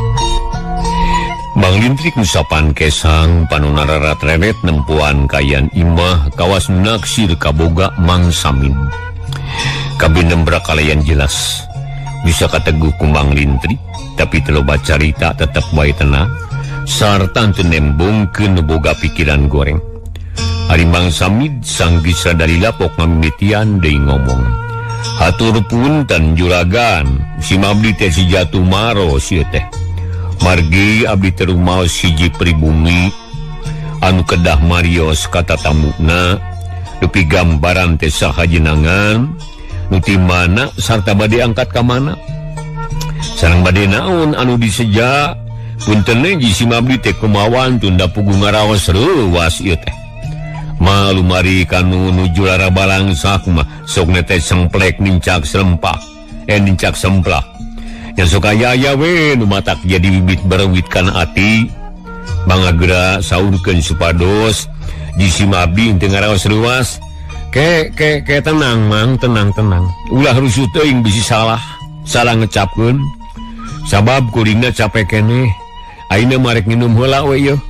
Mang Lintrik nusapan kesang panona rarat-reret nempuan kayan imah kawas naksir kaboga Mang Samid. Kabeh nembrak kalayan jelas. Bisa kateguh ku Mang Lintrik, tapi teu loba carita tetep wae tenang. Sarta teu nembongkeun nu boga pikiran goreng. Ari Mang Samid sanggis rada lilapok ngamimitian deui ngomong. Hatur punten juragan, si mabdi teh si jatuh maros ieu teh. Margi abdi teh rumaos hiji pribumi anu kedah marios kata tamuna dupi gambaran teh saha jenangan nu ti mana sarta bade angkat ka mana sareng bade naon anu diseja punten ji si mabdi teh kumawan tunda puguh ngaraos reuwas ieu teh. Malumari kanu nuju lara balangsak mah sok teh sengplek nincak serempak nincak semplak. Yang sok aya-aya we nu matak jadi bibit barewit kana ati. Mangagera saurkeun supados di si mabdi teu ngaraos reuwas. Ke ke ke tenang Mang, tenang tenang. Ulah rusuh teuing bisi salah, salah ngecapkeun. Sabab kuringna capek keneh. Ayeuna marek nginum heula we yeuh.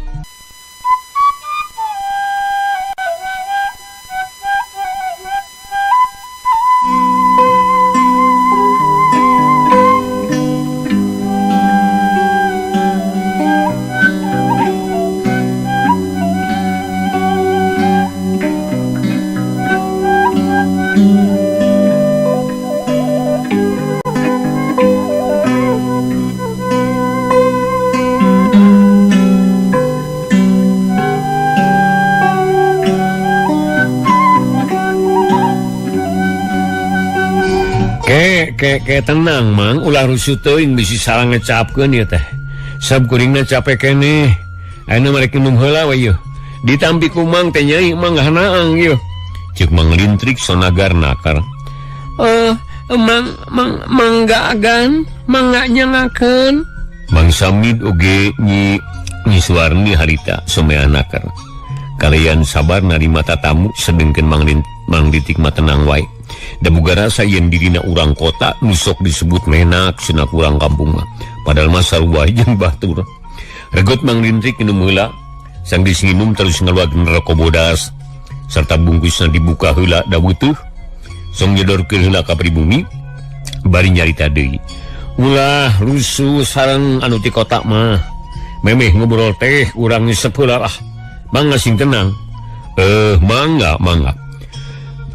Ke tenang Mang, ulah rusuh teuing bisi salah ngecapkeun ieu teh. Sab kuringna capek keneh. Ayeuna mah rek minum heula we yeuh. Ditampi ku Mang teh nyai Mang hanaang yeuh. Ceuk Mang Lintrik sonagar nakar. Mang mang mangga agan, mangga nyangakeun. Mang Samid oge Nyi Suwarni harita someah nakar. Kalian sabar narima tatamu sedengkeun Mang Lintrik mah tenang wae. Da boga rasa yen dirina urang kota nu sok disebut menak cenah urang kampung mah. Padahal mah sarua jeung batur. Regot Mang Lintrik minum heula, sanggeus nginum terus ngaluarkeun rokok bodas serta bungkusna dibuka heula da butuh. Song nyedorkeun heula ka pribumi bari nyarita deui. Ulah rusuh sareng anu ti kota mah. Memeh ngobrol teh urang nyesep heula lah. Mangga sing tenang. Mangga mangga.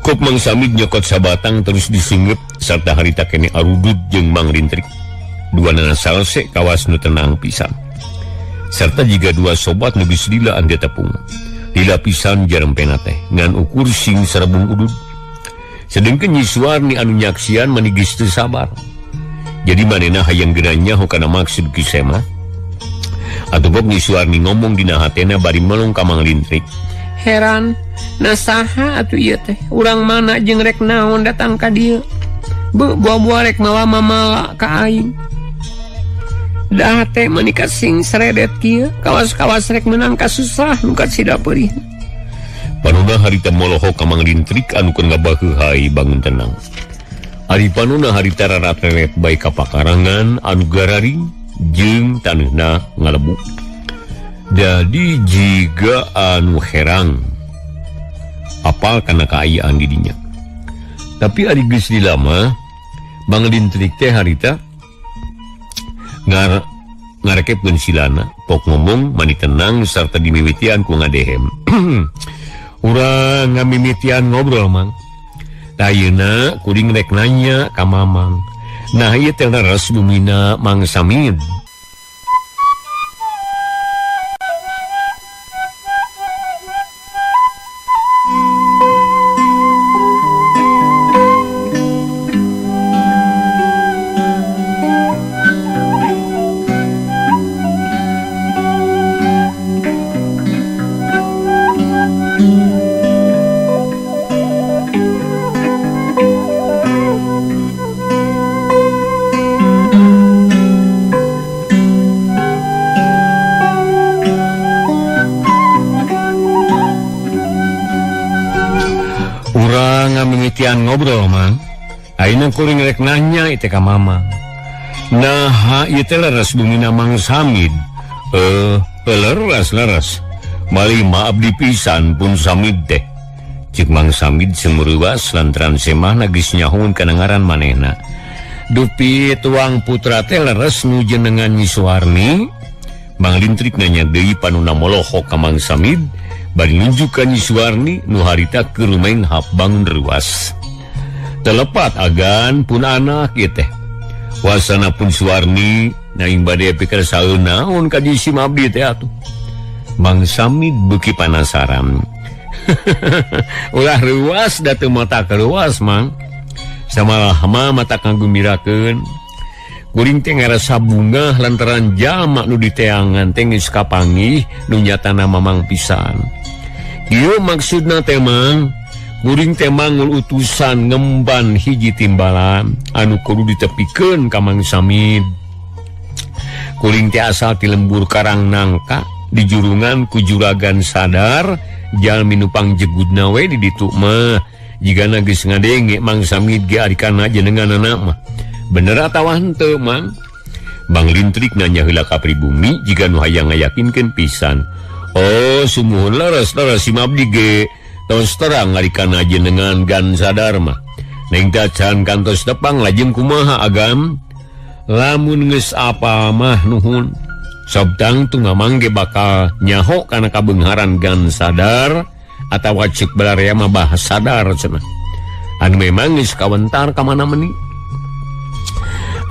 Kop Mang Samid nyokot sabatang terus disinggep serta harita kene arudut jeung Mang Lintrik. Dua nana salse kawas nu tenang pisan. Serta jiga dua sobat nu geus lila ante tepung. Lila pisan jarempena teh ngan ukur sing sarebung udud. Sedengkeun Nyi Suwarni anu nyaksian mani geus teu sabar. Jadi manehna hayang geura nyaho kana maksud Ki Semah. Atuh bok Nyi Suwarni ngomong dina hatena bari melong ka Mang Lintrik. Heran, nah saha atuh ieu teh? Urang mana jeung rek naon datang ka dieu? Beuh, buah-buah rek mawa mamala ka aing. Dah teh meuni ka sing seredet kieu, kawas-kawas rek meunang kasusah nu kasida peurih. Panuna harita molohok ka Mang Lintrik anu keur ngabaheuhai bangun tenang. Ari panuna harita rarateret bae ka pakarangan anu gararing jeung taneuhna ngalebuk. Jadi jiga anu herang apal kana kaayaan didinya. Tapi ari geus dilama Mang Lintrik teh harita ngarekepkeun silana, pok ngomong mani tenang sarta dimimitian ku ngadehem. Urang ngamimitian ngobrol Mang. Ayeuna kuring rek nanya ka Mamang. Nah ieu teh leres bumina Mang Samid. Mimitian ngobrol Mang. Ayeuna kuring rek nanya ieu teh ka Mamang. Naha ieu teh leres bumina Mang Samid. Leres. Malih maaf di pisan pun Samid teh. Ceuk Mang Samid semeruas lantaran semahna geus nyahoun kana ngaran manehna. Dupi tuang putra teh leres nu jenengan Nyi Suwarni. Mang Lintrik nanya deui panuna molohok ka Mang Samid. Bari nunjuk ka Nyi Suwarni nu harita keur rumenghap bangun ruas. Telepat agan pun anak ieu teh. Wasana pun Suwarni naing bade pikir saeun naon ka si abdi teh atuh. Mang Samid beuki panasaran. Ulah ruas da teu mata keruas Mang. Samalah mah mata kanggumbirakeun. Kuring teh ngarasa bungah lantaran jalma nu diteangan teh geus kapanggih nu nyatana Mamang pisan. Ieu maksudna teh Mang, kuring teh mangul utusan ngemban hiji timbalan anu kudu ditepikeun ka Mang Samid. Kuring teh asal ti lembur Karang Nangka di jurungan ku juragan sadar jalmi nu pangjegudna we di ditu mah. Jigana geus ngadenge Mang Samid ge ari kana jenenganana mah. Bener atawa henteu Mang? Mang Lintrik nanya heula ka pribumi jiga nu hayang ngayakinkeun pisan. Oh, sumuhun leres-leres si abdi ge tos terang ari kana jenengan gan sadar mah. Neng tacan kantos tepang lajeng kumaha agam? Lamun geus apa mah nuhun. Sob tangtu Mamang ge bakal nyaho kana kabeungharan gan sadar atawa ceuk balarea mah bahas sadar cenah. Anu memang geus kawentar ka mana meni.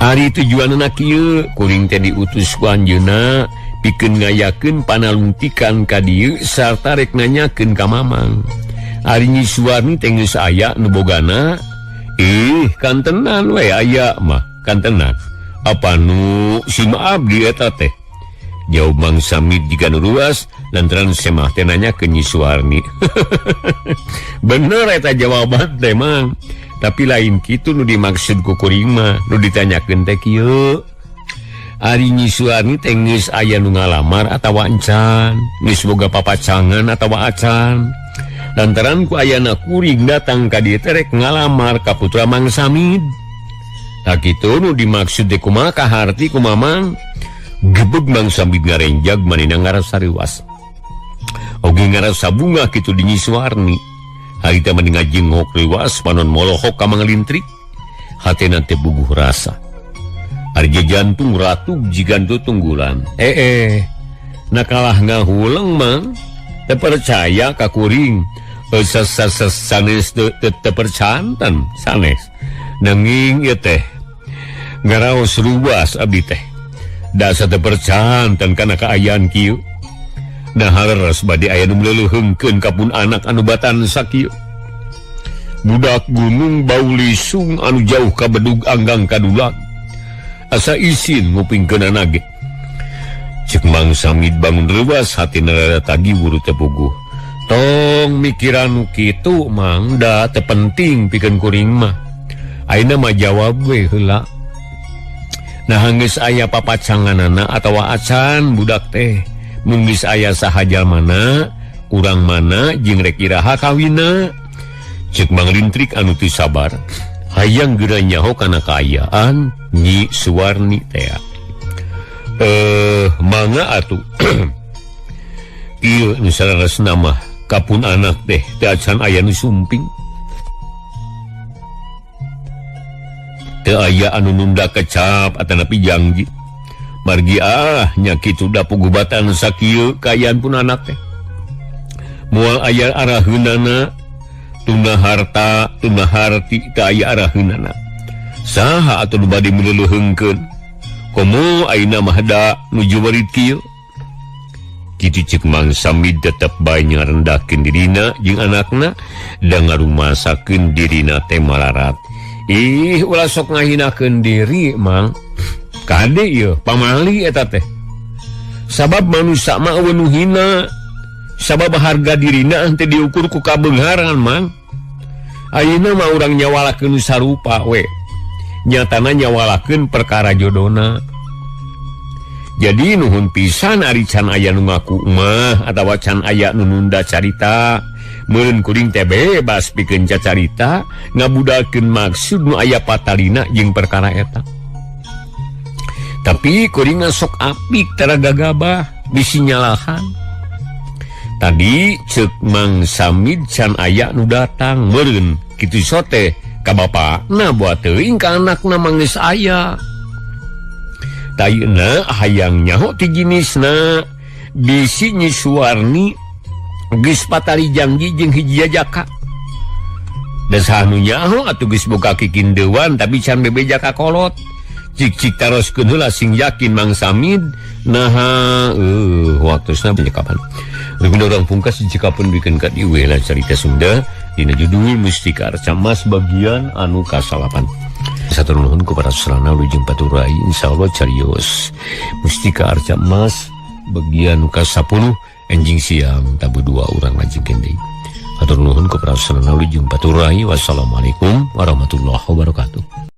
Ari tujuanna kieu kuring teh diutus ku anjeunna pikeun ngayakeun panalungtikan ka dieu sarta rek nanyakeun ka Mamang. Ari Nyi Suwarni teh geus aya nu bogana Ih, kantenan we aya mah, kantenan. Apa nu sim abdi eta teh? Jawab Mang Samid jiga nu ruas lantaran semah teh nanya ke Nyi Suwarni. Bener eta jawaban teh, Mang. Tapi lain kitu nu dimaksud ku kuring mah, nu ditanyakeun teh kieu. Ari Nyi Suwarni teh geus aya nu ngalamar atawa encan, geus boga papacangan atawa acan. Lantaran ku ayana kuring datang ka dieu teh rek ngalamar ka putra Mang Samid. Tah kitu nu dimaksud teh kumaha kaharti ku Mamang? Gebeg Mang Samid ngarenjag manehna ngarasa reuas. Oge ngarasa bungah kitu di Nyi Suwarni. Harita meni ngajengok reuas panon molohok ka Mang Lintrik. Hatena teh buguh rasa. Ari jantung ratug jiga tunggulan. Nakalah ngahuleng Mang. Teu percaya ka kuring. Sanes teu percanten sanes. Nanging ieu teh ngaraos ruas abdi teh. Dasa teu percanten kana kaayaan kieu. Nah leres bade aya nu meleuleungkeun ka pun anak anu batan sakieu. Budak gunung bau lisung anu jauh ka bedug anggang kadulag. Asa isin ngupingkeunana ge. Cek Mang Samid bangun reuas hatina rada tagiwur teu puguh. Tong mikiran nu kitu Mang, da teu penting pikeun kuring mah. Ayeuna mah jawab we heula. Nah geus aya papacanganana atawa acan budak teh. Mun geus aya saha jalmana, urang mana jeung rek iraha kawinna. Cek Mang Lintrik anu teu sabar, hayang geura nyaho kana kaayaan Nyi Suwarni teh. Mangga atuh. Ieu nu saleresna mah kapun anak teh teu acan aya nu sumping. Teu aya anu nunda kecap atanapi janji. Margi ah nya kitu da pugubatan sakieu kaayaan pun anak teh. Moal aya araheunana, tuna harta, tuna harti teu aya araheunana. Saha atuh nu bade mileuleungkeun? Komo ayeuna mah da nuju warid kieu. Kitu ceuk Mang Samid tetep bae ngarendahkeun dirina jeung anakna da ngarumasakeun dirina teh malarat. Ih, ulah sok ngahinakeun diri, Mang. Kade ieu pamali eta teh. Sabab manusia mah eueuh nu hina. Sabab harga dirina teh diukur ku kabeungharan, Mang. Ayeuna mah urang nyawalakeun sarupa we. Nyatana nyawalakeun perkara jodona. Jadi nuhun pisan ari can aya nu ngaku mah atawa can aya nu nunda carita. Meureun kuring teh bebas pikeun cacarita ngabudalkeun maksud nu aya patalina jeung perkara eta. Tapi kuring sok apik tara gagabah bisi nyalahan. Tadi ceuk Mang Samid can aya nu datang meureun kitu sote ka bapakna buat teuing ka anakna mah geus aya. Tayuna hayang nyaho ti jinisna bisi Nyi Suwarni geus patali janji jeung hiji jajaka. Da saha nu nyaho atuh geus boga kikindeuan tapi can bebeja ka kolot. Cik-cik taroskeun heula sing yakin Mang Samid naha waktosna penyekapan. Ruguna urang pungkas cikapeun bikeun ka dieu we lah carita Sunda dina judul Mustika Arca Mas bagian anu kasalapan. Satu nuhun kepada sarana wilujeng paturai insyaallah carios Mustika Arca Mas bagian ka-10 enjing siang tabu 2 urang lajengkeun deui. Hatur nuhun kepada sarana wilujeng paturai. Wassalamualaikum warahmatullahi wabarakatuh.